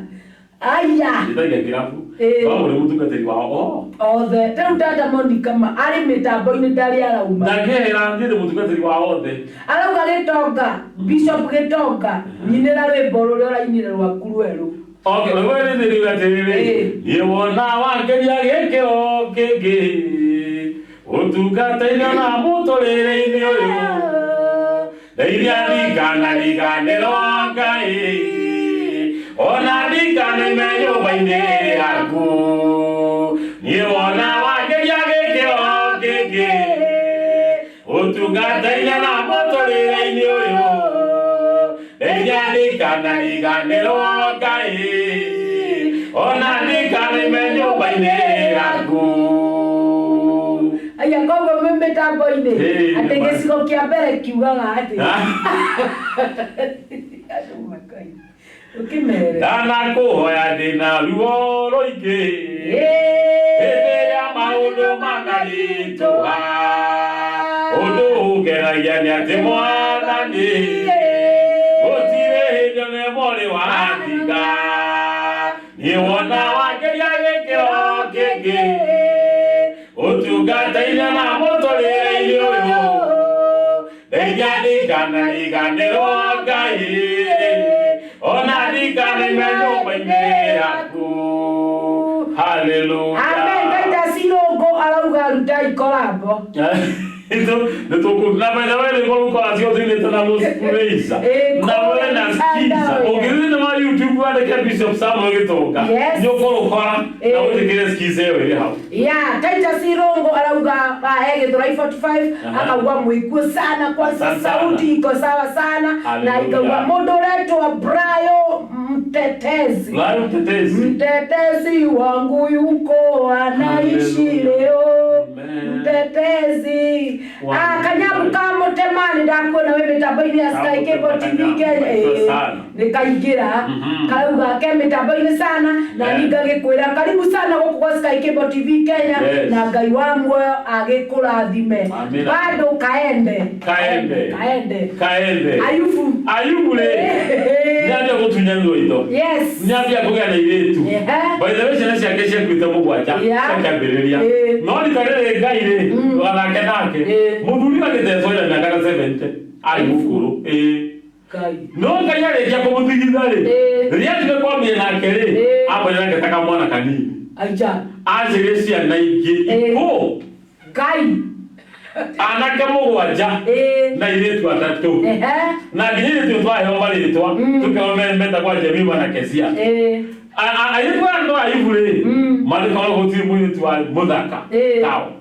aya njĩtagia kĩrabu Ĩĩ. no mũrĩ mũtungatĩri wao o othe ta rĩu tata Monica ma arĩ mĩtambo-inĩ ndarĩ arauma ndangĩhera niĩ ndĩ mũtungatĩri wao othe arauga gĩtonga bishop gĩtonga nyinĩra rwĩmbo rũrĩa ũrainire rwaku rwerũ Okay, rwĩmbo rũrũ rĩuga atĩrĩrĩ, niĩ wona wangeria gĩkĩro kĩngĩ ũtungata-inĩ na mũtũrĩre-inĩ ũyũ ndeithia ndikanariganĩrwo Ngai ona ndikanaime nyũmba-inĩ yaku niĩ wona wangeria gĩkĩro kĩngĩ ũtungata-inĩ na mũtũrĩre-inĩ ũyũ ndeithia ndikanariganĩrwo Ngai ona ndikanaime nyũmba-inĩ yaku. Aya koguo mwĩ mĩtambo-inĩ Ĩĩ, atĩ nĩ ma. gĩcigo kĩa mbere kiugaga atĩ Andũ makai. Ũkĩmere. Ndanakũhoya ndĩna ruo rũingĩ hĩndĩ ĩrĩa maũndũ manaritũha ũndũ ũngenagia nĩ atĩ mwathani gũtirĩ hĩndĩ ona ĩmwe ũrĩ wandiga niĩ wona wangeria gĩkĩro kĩngĩ ũtungata-inĩ na mũtũrĩre-inĩ ũyũ ndeithia ndikanariganĩrwo Ngai ona ndikanaime nyũmba-inĩ yaku. Hallelujah. Amen. Titus Irũngũ arauga rutai korambo. Nĩtũkũ na by the way rwĩmbo rũu koracio thĩinĩ na Rose Praise Ĩĩ, na we na Skiza kũrĩ ũngĩthiĩ thĩinĩ wa YouTube wandĩke Bishop Samuel Gĩtonga Yes. nĩ ũkũrũkora na Ĩĩ. wĩtĩkĩre Skiza ĩyo ĩrĩ hau. Ya, Titus Irũngũ arauga he Gĩthũrai 45 Aha. akauga mwĩkuo sana kwanza Asante sana. sauti iko sawa sana na Hallelujah. ikauga mũndũ ũretwo Brayo Mtetezi. Brayo Mtetezi. Mtetezi wangu yuko anaishi Hallelujah. leo. Amen. Mtetezi. Wangu. Ah, kanyamu ka mũtemani ndakuona wĩ mĩtambo-inĩ ya Sky Cable TV Kanyamu, Kenya. kaitwa Ĩĩ, sana. nĩkaingĩra karauga ke mĩtambo-inĩ sana na Yeah. niĩ ngagĩkwĩra karibu sana gũkũ gwa Sky Cable TV Kenya Yes. na Ngai wa muoyo agĩkũrathime Amina. bado kaende Kaende. kaende Kaende. Ayubu Ayubu rĩ nĩambia gũtunyanĩrwo indo yes nĩambia kũgĩa na irĩtu Ehe. by the way ciana ciake ciakuĩte mũgwanja Yeah. ciakĩambĩrĩria Ĩĩ. no rita rĩrĩ Ngai rĩ ndũgathake nake Ĩĩ. mũthuri agĩtecwo ina mĩaka ta 70 arĩ mũkũrũ ĩĩ Ngai no Ngai arĩkia kũmũthigitha rĩ Ĩĩ. rĩrĩa atire kwambia nake rĩ Ĩĩ. ambia nake ta kamwana kanini aija anjĩrĩ ciana ingĩ Ĩĩ. ikũ Ngai anake mũgwanja Ĩĩ. na airĩtu atatũ ehe na nginya airĩtu twaheo marĩtwa tũkĩrwo metagwo Jemima na Kezia Ĩĩ. Airĩtu aya no Ayubu rĩ marĩkorwo gũtirĩ mũirĩtu warĩ mũthaka Ĩĩ. tao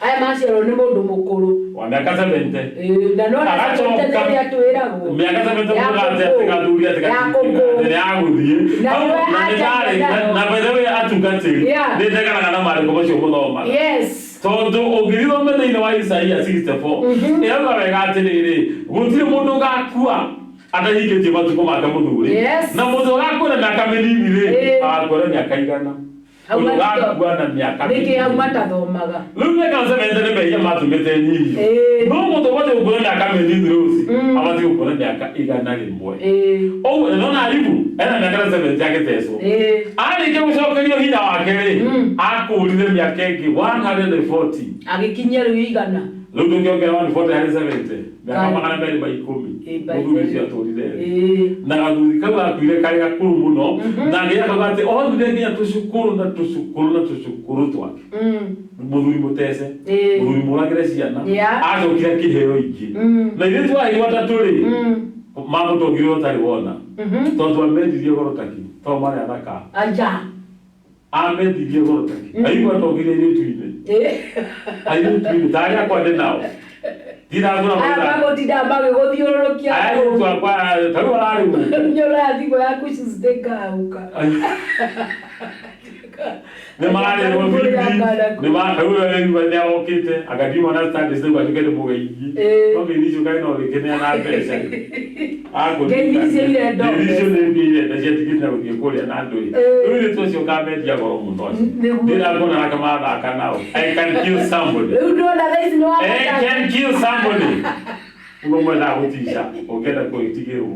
aya maciarwo nĩ mũndũ mũkũrũ wa mĩaka 70 Ĩĩ, na no Agacoka. rĩrĩa twĩragwo mĩaka 70 Ya mũndũ atĩ kũkũ. atĩgathuri Ya kũkũ. atĩ agũthiĩ Na Hau, nĩwe na nĩ anjagia ndarĩ- nayo. na by the way atungatĩri Yeah. nĩ ndeganaga na maandĩko macio mũthomaga yes tondũ ũngĩthome thĩinĩ wa Isaia 64 ĩrauga wega atĩrĩrĩ gũtirĩ mũndũ ũgakua atahingĩtie matukũ make mũthuri Yes. na mũndũ ũgakua na mĩaka mĩnini rĩ Ĩĩ. agakua na mĩaka igana Hau mũndũ matitho- ũgakua na mĩaka nĩkĩ hau mĩnini matathomaga rĩu mĩaka 70 nĩ mehia matũmĩte nyihio Ĩĩ. no mũndũ ũbatiĩ gũkua na mĩaka mĩnini rũci abatiĩ gũkua na mĩaka 100 Ĩĩ. ũguo nĩndona Ayubu ena mĩaka ta 70 agĩtecwo Ĩĩ. arĩkia gũcokerio hinya wake rĩ akũrire mĩaka ĩngĩ 140 agĩkinyia rĩu igana rĩu ndũngĩongerera 140 harĩ 70 mĩaka Kai. 210 Ĩĩ, by mũthuri the ũcio atũrire thĩ. Ĩĩ. Na gathuri kau gakuire karĩ gakũrũ mũno na nginya kauga atĩ onire nginya tũcukũrũ na tũcukũrũ na tũcukũrũ twake mũthuri mũtece Ĩĩ. mũthuri mũragĩre ciana Yeah. acokire akĩheo ingĩ na ithuĩ twahirwo atatũ rĩ mamũtongire ũtarĩ wona tondũ amendirie goro taki tondũ marĩ athaka aja amendirie goro taki aigua atongire airĩtu-inĩ Ĩĩ. airĩtu-inĩ tarĩ akwa ndĩ nao ndiragũra aya mũthaka magũtinda magĩgũthiũrũrũkia airĩtu akwa tarĩu ararĩ gũkũ nĩũrathimũ yaku cicitĩkaũka nĩ mararĩrwo bibi nĩ marĩu nĩ arokĩte akatiuma na standards rĩu atuĩke nĩ mũgeithie Ĩĩ. no ngeithi icio kaĩ no gĩkĩneana mbeca Ngeithi icio irenda ngeithi icio nĩ mbia irenda ciatigĩte na gũthiĩ kũrĩa na andũ ĩ Ĩĩ. rĩu airĩtu acio kamendia goro mũno acio Nĩguo. ndĩrakuona nake mathaka nao I can kill somebody rĩu ndona thaa ici nĩ I wabata can kill somebody nĩguo mwendaga gũtica ũngĩenda kwĩtigĩrwo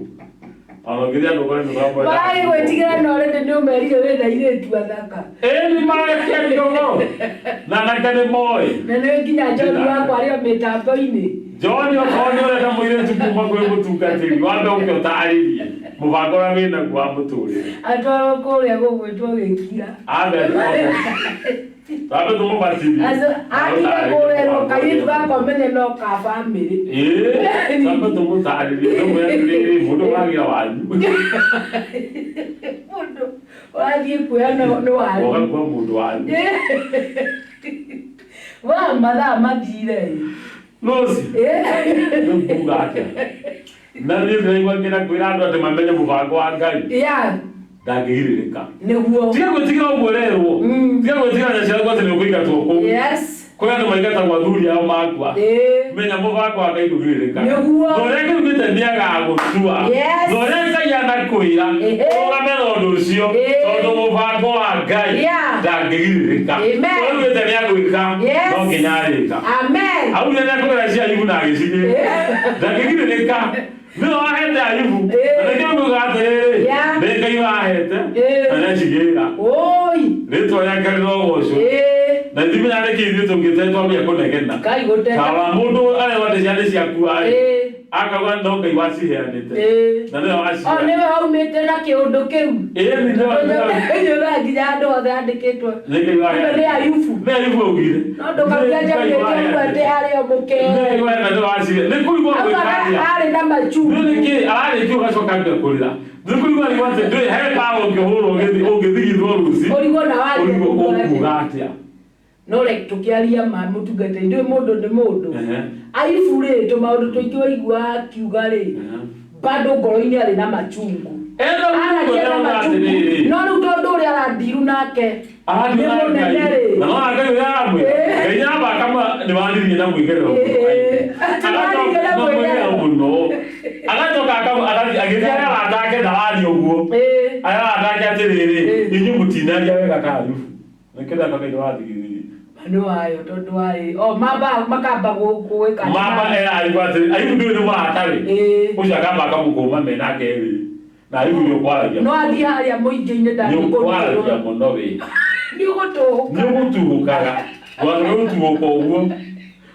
ona ũngĩthiĩ andũ ũkore nĩ ũramwenda maragĩgwĩtigĩra na already nĩ ũmerire wĩna airĩtu athaka Ĩĩ nĩ marekĩario ngoro na anake nĩ moĩ na nĩ nginya njori wakwa arĩ o mĩtambo-inĩ John okorwo nĩ ũrenda mũirĩtu kuma kwĩ mũtungatĩri wambe ũke ũtarĩrie mũbango ũrĩa wĩnaguo wa mũtũrĩre. Atwarwo kũrĩa gũgwĩtwo gĩkira. Ambe twambe tũmũbatithie. Akinga kũrerwo kairĩtu gakwa menye no ka bamĩrĩ. Ĩĩ, twambe tũmũtarĩrie tũmwĩre atĩrĩrĩ mũndũ wagĩra wanyu. Mũndũ ũrathiĩ kuoya nĩ wanyu. Ũgakua mũndũ wanyu. Wa mathaa mathire. Rũci. Rĩu nguga atĩa? Na niĩ ndĩraigua ngĩenda kwĩra andũ atĩ mamenye mũbango wa Ngai. Yeah. Ndangĩgirĩrĩka. Nĩguo. Tiga gwĩtigĩra ũguo ũrerwo. Tiga gwĩtigĩra nyaciaraku ciaku atĩ nĩ ũkũingatwo kũu. Yes. Kũrĩ andũ maingatagwo athuri ao makua. Menya mũbango wa Ngai ndũgirĩrĩkaga. Nĩguo. Na ũrĩa Ngai augĩte nĩagagũtua. Yes. Na ũrĩa Ngai anakwĩra ũrũgame na ũndũ ũcio tondũ mũbango wa Ngai Yeah. ndangĩgirĩrĩka. Amen. Ũrĩa augĩte nĩagwĩka Yes. no nginya arĩka. Amen. Augire nĩakũgera cia Ayubu na agĩcigĩra. Ndangĩgirĩrĩka. Nĩwe wahete Ayubu. Na nĩkĩo nguga atĩrĩrĩ, Yeah. nĩ Ngai wahete na nĩacigĩra. Oi. Rĩtwa rĩake rĩrogocwo. Na ithimenya nĩkĩ ithuĩ tũngĩte twambia kũnegena. Ngai gũteta. Tawa mũndũ arerwo atĩ ciana ciakua rĩ, akauga no Ngai waciheanĩte. Na nĩwe O waciheanĩte. nĩwe waumĩte na kĩũndũ kĩu. Ĩĩ nĩ Nyũmba nginya andũ othe andĩkĩtwo. Nĩ Ngai waheanĩte. Kumbe nĩ Ayubu. Nĩ Ayubu augire. No ndũkauge njamĩte ũguo atĩ arĩ o mũkee. Nĩ Ngai waheanĩte wacihe. Nĩ kũigua Augaga gwĩka atĩa? arĩ na machungu. Nĩ nĩkĩ ararĩkia ũgacoka ambia kũrĩra. Nĩ kũigua arigwo atĩ ndũrĩ he mbaara ũngĩhũrwo ũngĩthigithwo rũci. Ũrigwo na waria Ũrigwo kuuga atĩa. ũkuga atĩa. No reke tũkĩaria ma mũtungatĩri ndũĩ mũndũ nĩ mũndũ. Ehe. Ayubu rĩ tũmaũndũ tũingĩ waigua akiuga rĩ bado ngoro-inĩ arĩ na machungu. Ena Aragia na machungu. atĩrĩrĩ. No rĩu tondũ ũrĩa arandiru nake Arathiĩ nĩ na mũnene Ngai. rĩ. Na nona Ngai ũrĩa aramwĩra. Ngai nĩaramba akama nĩwanirie na mwĩgerero mũno. Ati wanirie na Agacoka- na mwĩgerero. mwĩgerero mũno. Agacoka agathiĩ agĩthiĩ arĩa arata ake ndararia ũguo. Arĩa arata ake atĩrĩrĩ, inyuĩ mũtinaria wega ta Ayubu. Nĩkĩo ndakauga nĩ wathigithirie. Nĩ wayo tondũ warĩ o mamba makamba gwĩka Mamba era Ayubu atĩrĩ, Ayubu ndũĩ nĩ mũrata rĩ. Ũcio akamba akamũkũma me nake rĩ. Na Ayubu nĩ ũkwaragia. No athiĩ harĩa mũingĩ-inĩ Nĩ ũkwaragia mũno wĩ. Nĩ ũgũtũhũka. Nĩ ũgũtuhũkaga. Watho nĩ ũgũtuhũka ũguo.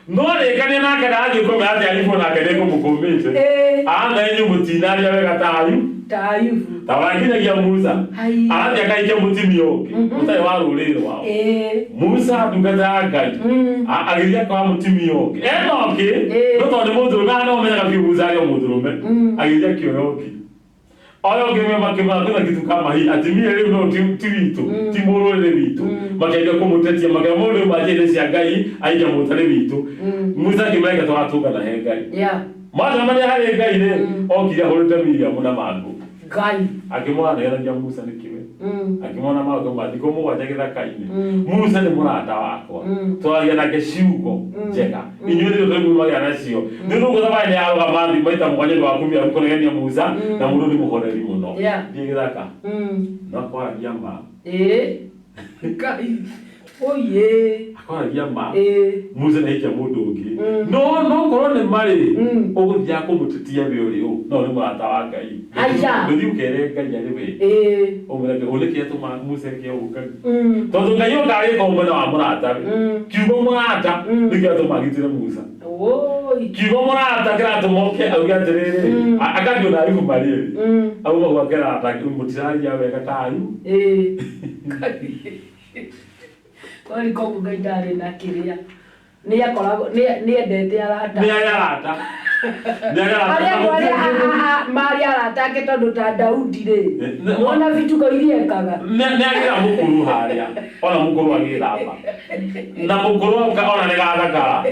No rĩkania nake ndarathiĩ kũmera atĩ Ayubu nake nĩ ngũmũkũmĩte. Ana inyuĩ mũtinaria wega ta Ayubu. Ta Ayubu. Ta wakinyagia Musa. Hai. Arathiĩ akaikia mũtumia ũngĩ ũtarĩ wa rũrĩrĩ rwao. Musa ndungata ya Ngai agĩthiĩ akoya mũtumia ũngĩ. Ena ũngĩ no tondũ nĩ mũndũrũme haha no ũmenyaga biũ Musa arĩ o mũndũrũme. Agĩthiĩ akĩoya ũngĩ. Oya ũngĩ me makĩmera kwĩna kitu kama hii ati mie rĩu no ti witũ ti mũrũrĩrĩ witũ makĩambia kũmũtetia makĩra mũndũ ũyũ manjĩrĩ cia Ngai aikia mũtarĩ witũ Musa akĩmera tũratũngana he Ngai Yeah. macemania harĩ Ngai rĩ okire ahũrĩte Miriamu na mangũ Ngai. akĩmwanegeragia Musa nĩkĩwe akĩmwona maũndũ ma thikũ mũgwanja gĩthaka-inĩ Musa nĩ mũrata wakwa twaragia nake ciugo njega inyuĩ nĩ tũrĩ mumagĩra nacio nĩ ũndũ ũguo thabarĩ nĩ yarũgama thi maita mũgwanja nĩ ũndũ wa kumia kũnegenia Musa na mũndũ nĩ mũhoreri mũno Yeah. thiĩ gĩthaka no akwaragia ma Ĩĩ. Ngai. Oye. akwaragia ma Ĩĩ. Musa nĩ aikia mũndũ ũngĩ no no korwo nĩ marĩ ũgũthiaga kũmũtetia we ũrĩ ũ no nĩ mũrata wa Ngai Aya. ndũthiĩ ũkere Ngai arĩ we Ĩĩ. ũmwĩre atĩ ũnĩkĩ atũma Musa eke ũguo Ngai tondũ Ngai ũkarĩka mwena wa mũrata we kiugo mũrata nĩkĩo atũma agitĩre Musa Oi. kiugo mũrata kĩratũma oke auge atĩrĩrĩ akathiĩ na Ayubu marĩ erĩ auma gwake arata mũtiraria wega ta Ayubu Ĩĩ. Kwani koguo Ngai ndarĩ na kĩrĩa. Nĩ akoragwo nĩ endete arata. nĩ arĩ arata nĩ arĩ arata Arĩa andũ arĩa marĩ arata ake tondũ ta Daudi rĩ. Wona vituko iria ekaga. nĩ agĩra mũkũrũ harĩa ona mũkũrũ agĩthamba na mũkũrũ oka ona nĩ gathakara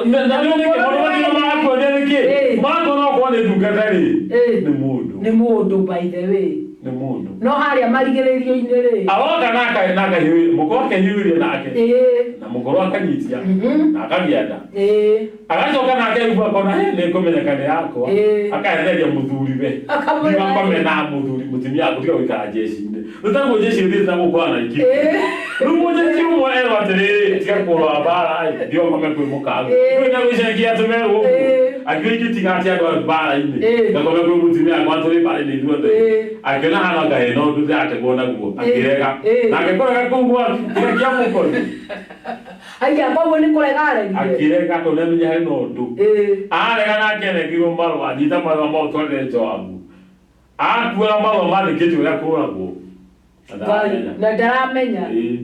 na nĩ nĩkĩ maũndũ macio marakuonia nĩkĩ makuona okorwo nĩ ndungata rĩ nĩ mũndũ Nĩ mũndũ by the way. nĩ mũndũ No harĩa marigĩrĩrio-inĩ rĩ. aroka na akahiũria mũkũrũ akehiũria nake Ĩĩ. na mũkũrũ akanyitia na akagĩa nda Ĩĩ. agacoka nake Ayubu akona he nĩ kũmenyeka nĩ yakwa akaheneria mũthuriwe Akamwĩra akome na mũthuri mũtumia gũtiga gũikara jeshi-inĩ rĩu taguo jeshi ĩthiĩte na gũkũra na ikiri rĩu mũjeshi ũmwe erwo atĩrĩrĩ tiga kũrũa mbara ĩ thiĩ ũkome kwĩ mũkagu rĩu na gwĩcengia atũmerwo ũguo Akiuga ingĩtiga atĩ andũ a mbara-inĩ Ĩĩ. ngakome kwĩ mũtumia wakwa tũrĩ mbara-inĩ ithuothe. Ĩĩ. Akĩona hana anga hena ũndũ ndĩrategwo naguo akĩrega. Ĩĩ. Nake kũrega kũu gwake kĩrĩa kĩamũkoniĩ. Aiya koguo nĩ kũrega aregire. Akĩrega tondũ nĩamenya hena ũndũ. Ĩĩ. Arega nake anengeirwo marũa, nyita marũa mau twarĩre Joabu. Akuaga marũa mandĩkĩtwo ũrĩa kũragwo. Na ndaramenya. Na ndaramenya. Ĩĩ.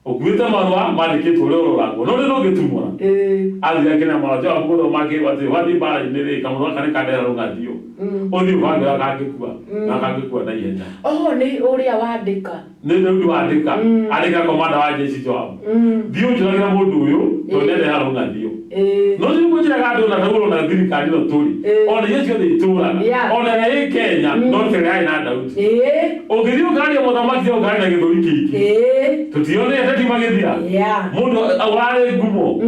Ũkuĩte marũa mandĩkĩtwo ũrĩa ũroragwo. No nĩ ndũngĩtumũra. Ĩĩ. Athire akĩna marũa Joabu gũthoma akĩigua atĩrĩ, wathiĩ mbara-inĩ rĩ, kamũndũ gaka nĩ kandehera rũng'athio. Ũthiĩ ũbange ũrĩa kangĩkua na kangĩkua na ihenya. Oh nĩ ũrĩa wandĩka. Nĩ rĩu wandĩka. Andĩka komanda wa jeshi Joabu. Thiĩ ũnjũragĩre mũndũ ũyũ tondũ nĩ rũng'athio. Ĩĩ. No ti gwĩtĩraga andũ na taguo na thirikari ĩno tũrĩ. Ĩĩ. Ona iria ciothe itũraga. Yeah. Ona ĩrĩa ĩ Kenya no ta ĩrĩa yarĩ na Daudi. Ĩĩ. Ũngĩthiĩ ũkaria mũthamaki ũkaria na gĩthũri kĩingĩ. Ĩĩ. Tũtionete ateti magĩthira. Yeah. Mũndũ ũrarĩ ngumo.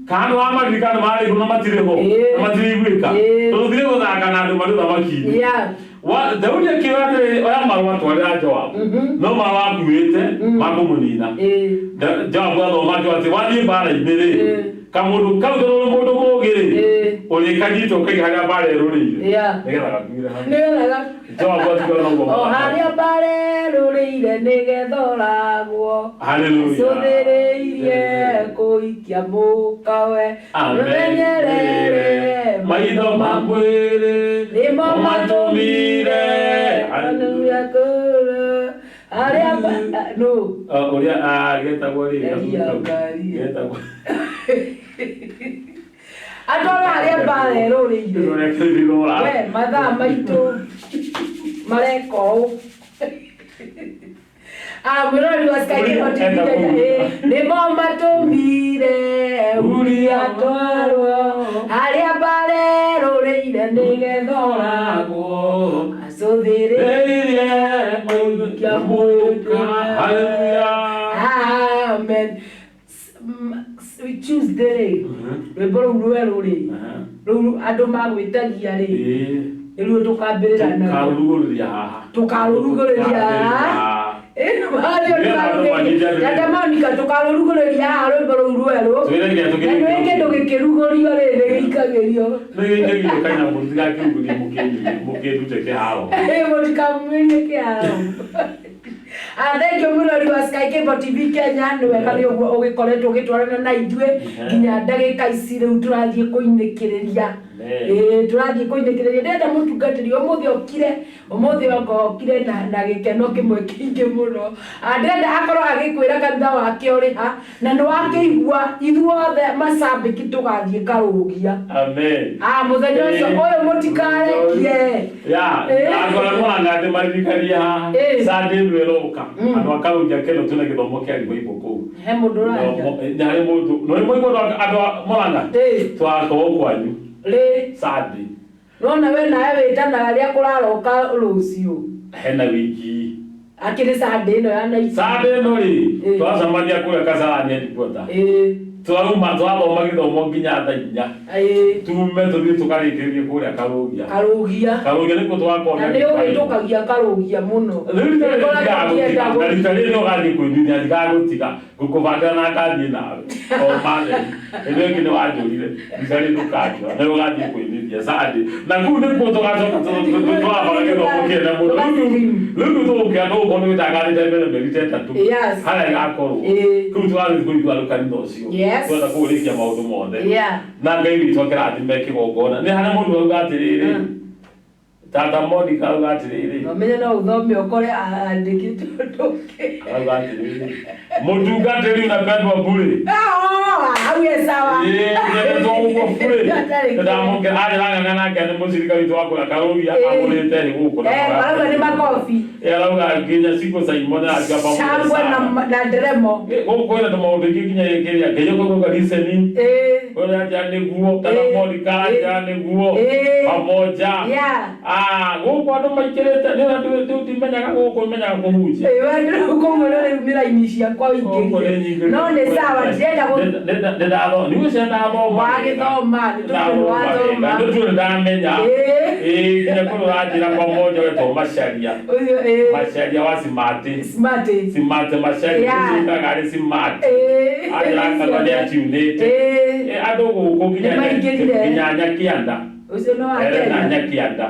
Kana nĩ wamaririkana marĩ ngumo na matirĩ ho. Ĩĩ. Na matirĩ Ĩĩ. Tũthire gũthaka na andũ marĩ ũthamaki-inĩ. Yeah. Daudi akiuga atĩrĩrĩ, oya marũa twarĩra Joabu. No marũa akuĩte ma kũmũnina. Ĩĩ. Joabu athoma akiuga atĩ wathiĩ mbara-inĩ rĩ, Ĩĩ. kamũndũ kau tondũ ũrĩ mũndũ mũũgĩ rĩ, Ĩĩ. ũrĩkanyita ũkaiga harĩa mbara ĩrũrĩire. Yeah. Nĩgetha gakuĩre hau. Nĩgetha Joabu atiga noguo O mathako. harĩa mbara ĩrũrĩire nĩgetha ũragwo. Hallelujah. Cũthĩrĩirie kũikia mũkawe. Amen. Rũmenyerere Maitho ma mwĩrĩ nĩmo matũmire. Hallelujah. Hallelujah kũrĩ harĩa no. Ũrĩa getagwo rĩ Elia Ngaria. getagwo Atwarwo harĩa mbara ĩrũrĩire. ũrĩa kĩrirwo We mathaa maitũ mareka ũũ. Ah, mwĩroreri wa Sky Cable TV Enda Kenya, kũu. ĩ, nĩmo matũmire Uria atwarwo harĩa mbara ĩrũrĩire nĩgetha ũragwo acũthĩrĩirie kũikia mũka. Amen. Tuesday rĩ, rwĩmbo rũu rwerũ rĩ, rũu andũ magwĩtagia rĩ, nĩruo tũkambĩrĩra naruo. Tũkarũrugũrĩria haha. Tũkarũrugũrĩria haha. Tata Monica tũkarũrugũrĩria haha rwĩmbo rũu rwerũ. Twĩre nginya Na tũkĩrĩkie. nĩũĩ kĩndũ gĩkĩrugũrio rĩ, nĩgĩikagĩrio. Nĩgĩikagĩrio kanyamũ mũtigakĩrugũrie mũkĩndute kĩharo. Ĩ, mũtikamumĩrie kĩharo. Ah, thank you mũrori wa Sky Cable TV Kenya nĩ wega nĩ ũguo ũgĩkoretwo ũgĩtwarana na ithuĩ nginya ndagĩka ici rĩu tũrathiĩ kũinĩkĩrĩria. Ĩĩ tũrathiĩ kũinĩkĩrĩria ndĩrenda mũtungatĩri ũmũthĩ okire ũmũthĩ onga okire na gĩkeno kĩmwe kĩingĩ mũno. Ah, ndĩrenda akorwo agĩkwĩra kanitha wake ũrĩ ha na nĩ wakĩigua ithuothe macambĩki tũgathiĩ karũgia. Amen. Ah, mũthenya ũcio ũyũ mũtikarekie. Ya, Ĩĩ. andũ arĩa moranga ndĩ maririkanie haha. Ĩĩ. Sunday ĩno ĩroka. Andũ a Karũngia Keno twĩna gĩthomo kĩa revival kũu. He mũndũ ũraria. Nĩ harĩ mũndũ. No nĩ mũigua andũ a Mũrang'a? Ĩĩ. Tũgakorwo kwanyu. Rĩ. Sunday. Nona we nawe wĩtanaga rĩrĩa kũraroka rũciũ. Hena wiki. Akĩrĩ Sunday ĩno ya Naikuru. Sunday ĩno rĩ, Ĩĩ. twacemania kũrĩa Kasarani headquarter. Ĩĩ. Twauma twathoma gĩthomo nginya thaa inya. Ĩĩ. Tume tũthiĩ tũkarĩkĩrĩrie kũrĩa Karũgia. Karũgia. Karũgia nĩkuo tũgakorwo Na nĩ ũhĩtũkagia karũgia mũno. Rĩu rita rĩrĩ Nĩngoragwo ndigagũtiga, ngĩenda na rita rĩrĩ nĩ ũgathiĩ kwĩnyuithia ndigagũtiga ngũkũbangĩra na ngathiĩ nawe o matheri ĩno ĩngĩ nĩ wanjũrire rita rĩrĩ ndũkanjũra nĩ ũgathiĩ kwĩnyuithia Sunday na kũu nĩkuo tũgacoka twabanga gĩthomo kĩene mũno rĩu rĩu tũgũkĩra tũgũkorwo nĩ wĩtangathĩte mbere mĩeri ta ĩtatũ Yes. harĩa ĩgakorwo Ĩĩ. kũu tũgathiĩ kũigua kanitha ũcio Yes. twenda kũũrĩkia maũndũ mothe Yeah. na Ngai witũ akĩrathime kĩgongona nĩ harĩa mũndũ auga atĩrĩrĩ Tata Monica auga atĩrĩrĩ No menye no ũthome ũkore andĩkĩte ũndũ ũngĩ. auga atĩrĩrĩ mũtungatĩri unapendwa bure Ah, hau e sawa. Ĩĩ, ũrendetwo ũguo bure Atarĩ ndamũke arĩrang'ang'a nake nĩ mũcirika witũ wa kũrĩa Karũgia Ĩĩ. agũrĩte rĩ gũkũ na Eh, marauga nĩ makobi. Ĩĩ, arauga nginya Cico Simon arathiĩ pamoja Shangwe na sana. na nderemo. Ĩĩ, gũkũ kwĩna tũmaũndũ aingĩ nginya kĩrĩa nginya kũgũka listening Ĩĩ. ũrĩa nja nĩguo tata Ĩĩ. Monica nja nĩguo Ĩĩ. pamoja Yeah. Ah, gũkũ andũ maikĩrĩte nĩ andũ ndimenyaga gũkũ menyaga kũhunjia Ĩĩ, we rĩu koguo no rĩu nĩ raini ciakwa Gũkũ nĩ ũingĩrie. nyingĩ. No nĩ sawa ndĩrenda gũ Nĩndathoma nĩ ũcio ndathoma Wagĩthoma, nĩ tũĩ nĩ wathoma. nĩ tũĩ ndamenya Ĩĩ. ĩĩ nginya kũrĩ ũranjĩra pamoja wetwo Macharia Ũcio, Macharia wa Simati. Smart. Simati Macharia. Ũcio arĩ Simati. Anjĩra kanua nĩ atiunĩte. Andũ gũkũ nginya Nĩ maingĩrire. Nginya Nyakianda. Ũcio no wa Ere na Kenya. Nyakianda.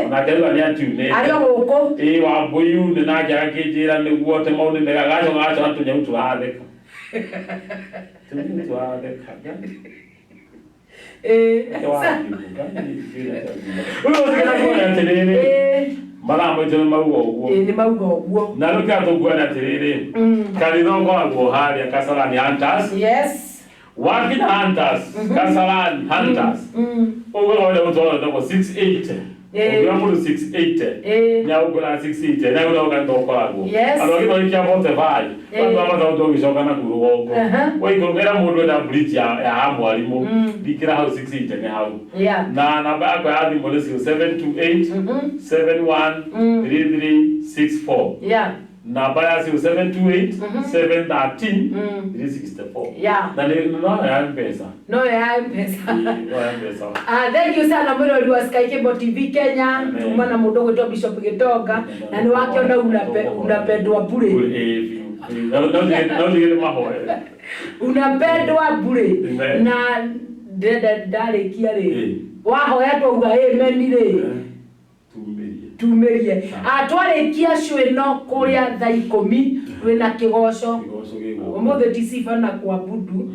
Onake rĩu nĩ atiunĩte. Arĩ o gũkũ. Ĩĩ Wambũyu nĩ nake akĩnjĩra nĩguo atĩ maũndũ nĩ mega gacoka gacoka tũnyau tũratheka. Tũnyau tũratheka. Rĩu ũtigana kuona atĩrĩrĩ mathaa maitũ nĩ mauga ũguo. Ĩĩ, nĩ mauga ũguo. Na rĩu kĩrĩa tũkuona atĩrĩrĩ, kanitha ũkoragwo harĩa Kasarani Hunters. Wakinya Hunters, Kasarani Hunters, ũguo wenda gũtwara wĩtagwo 680. Ũngĩra mũndũ 680, nĩ agũkwĩra 680, nĩ agũkwĩra kanitha ũkoragwo. Andũ angĩ magĩkia 45, andũ a mathaũ tũgĩcoka na kuu rũgongo. Waikũrũkĩra mũndũ enda bridge ya mwarimũ, ndikĩra hau 680 nĩ hau. Na namba yakwa ya thimũ nĩ 0728 71 3364. Namba ya 0728 713 364. Na nĩ no ya M-Pesa. No ya M-Pesa. No ya M-Pesa. Ah, thank you sana mwirori wa Sky Cable TV Kenya. Amen. Tuma na mundu gwitwo Bishop Gitonga na ni wakiona unapendwa bure. Ĩĩ, biũ. No ndige nĩ mahoere. Unapendwa bure. Amen. Na ndĩrenda ndarĩkia rĩ, wahoya twauga amen rĩ, tumĩrie. Ah, twarĩkia show ĩno kũrĩa thaa 10 twĩna kĩgoco. Ũmũthĩ ti sifa na kuabudu,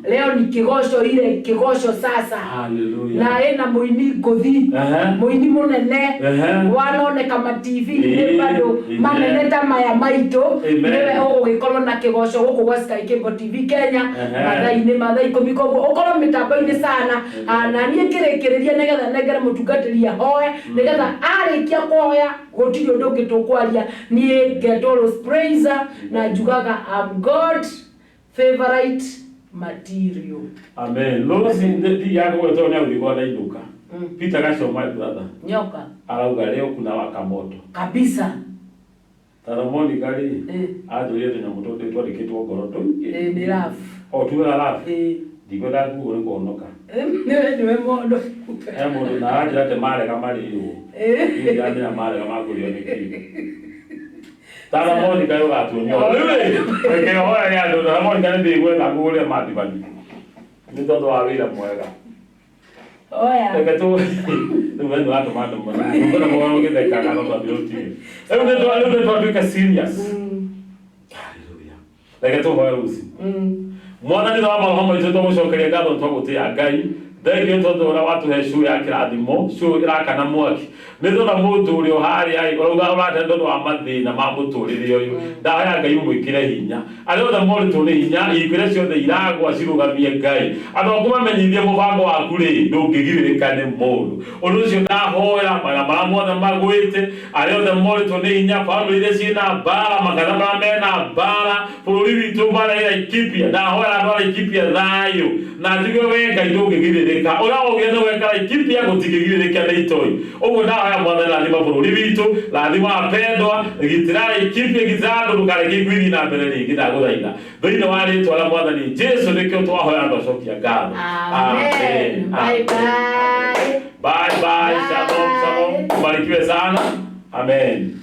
leo ni kĩgoco, ile kĩgoco sasa. Hallelujah. Na ĩna mũini ngũthi, mũini mũnene wanoneka ma TV-inĩ bado manene ta maya maitũ. Amen. Nĩwe ũgũgĩkorwo na kĩgoco gũkũ gwa Sky Cable TV Kenya mathaa-inĩ ma thaa 10, koguo ũkorwo mĩtambo-inĩ sana. Ah, na niĩ ngĩrĩkĩrĩria nĩgetha nengere mũtungatĩri ahoe, nĩgetha arĩkia kũhoya gũtirĩ ũndũ ũngĩ tũkwaria. Niĩ ngetwo Rose Praiser na njugaga I'm God favorite material. Amen. Rose ndiga gũgwetwo nĩ agũthiĩ ndainũka. Peter Gacho my brother Nyoka. Arauga leo kuna waka moto. Kabisa. Tara Monica rĩ, anjũrire tũnyamũ tũndĩ twandĩkĩtwo ngoro tũingĩ. Ĩĩ, nĩ love. O tuge love. Ndikwenda nguo nĩ kũhonoka. Nĩwe mũndũ. He mũndũ na aranjĩra atĩ marega marĩrwo. Niĩ ndiramenya marega makũrĩo nĩ kĩĩ. Tara Monica nĩ ũgatuonia. Rĩu rĩ, reke hoya nĩ andũ. Tara Monica nĩ ndĩgwetha ngũgũrĩre mandibani. Nĩ tondũ wa wĩra mwega. Oya. Reke tu rĩu we nĩ watũma andũ mũno. Ngona mũno ũgĩthekaga no twambire ũtige. Rĩu nĩ twatuĩka serious. Hallelujah. Reke tũhoe rũciũ. Mwathani wa maroho maitũ, twagũcokeria ngatho, twagũtĩa Ngai. Thengiũ tondũ ũrĩa watũhe show ya kĩrathimo, show ĩrakana mwaki. Nĩ tondũ mũndũ ũrĩa ũharĩa ĩ, ũrauga ũrate tondũ wa mathĩna ma mũtũrĩre ũyũ, ndahoya Ngai ũmwĩkĩre hinya. Arĩa othe morĩtwo nĩ hinya, ihiko iria ciothe iragwa cirũgamie Ngai. Andũ aku mamenyithie mũbango waku rĩ, ndũngĩgirĩrĩka nĩ mũndũ. Ũndũ ũcio ndahoya mawĩra marĩa mothe magwĩte, arĩa othe morĩtwo nĩ hinya, bamĩrĩ iria ciĩna mbara, makanitha marĩa mena mbara, bũrũri witũ mbara ĩ Laikipia, ndahoya andũ a Laikipia thayũ. Na njuge we Ngai ndũngĩgirĩrĩka. Ũrĩa waugire nĩ gweka Laikipia gũtingĩgirĩrĩka nĩ itoi. Ũguo ndahoya Mwathani rathima bũrũri witũ, rathima apendwa, gitĩra Laikipia, gitĩra andũ, ndũkareke ikuũ ithiĩ na mbere rĩngĩ, ndagũthaitha. Thĩinĩ wa rĩtwa rĩa Mwathani Jesu nĩkĩo twahoya na twacokia ngatho. Amen. Bye bye. Bye bye. Shalom, shalom. Ubarikiwe sana. Amen.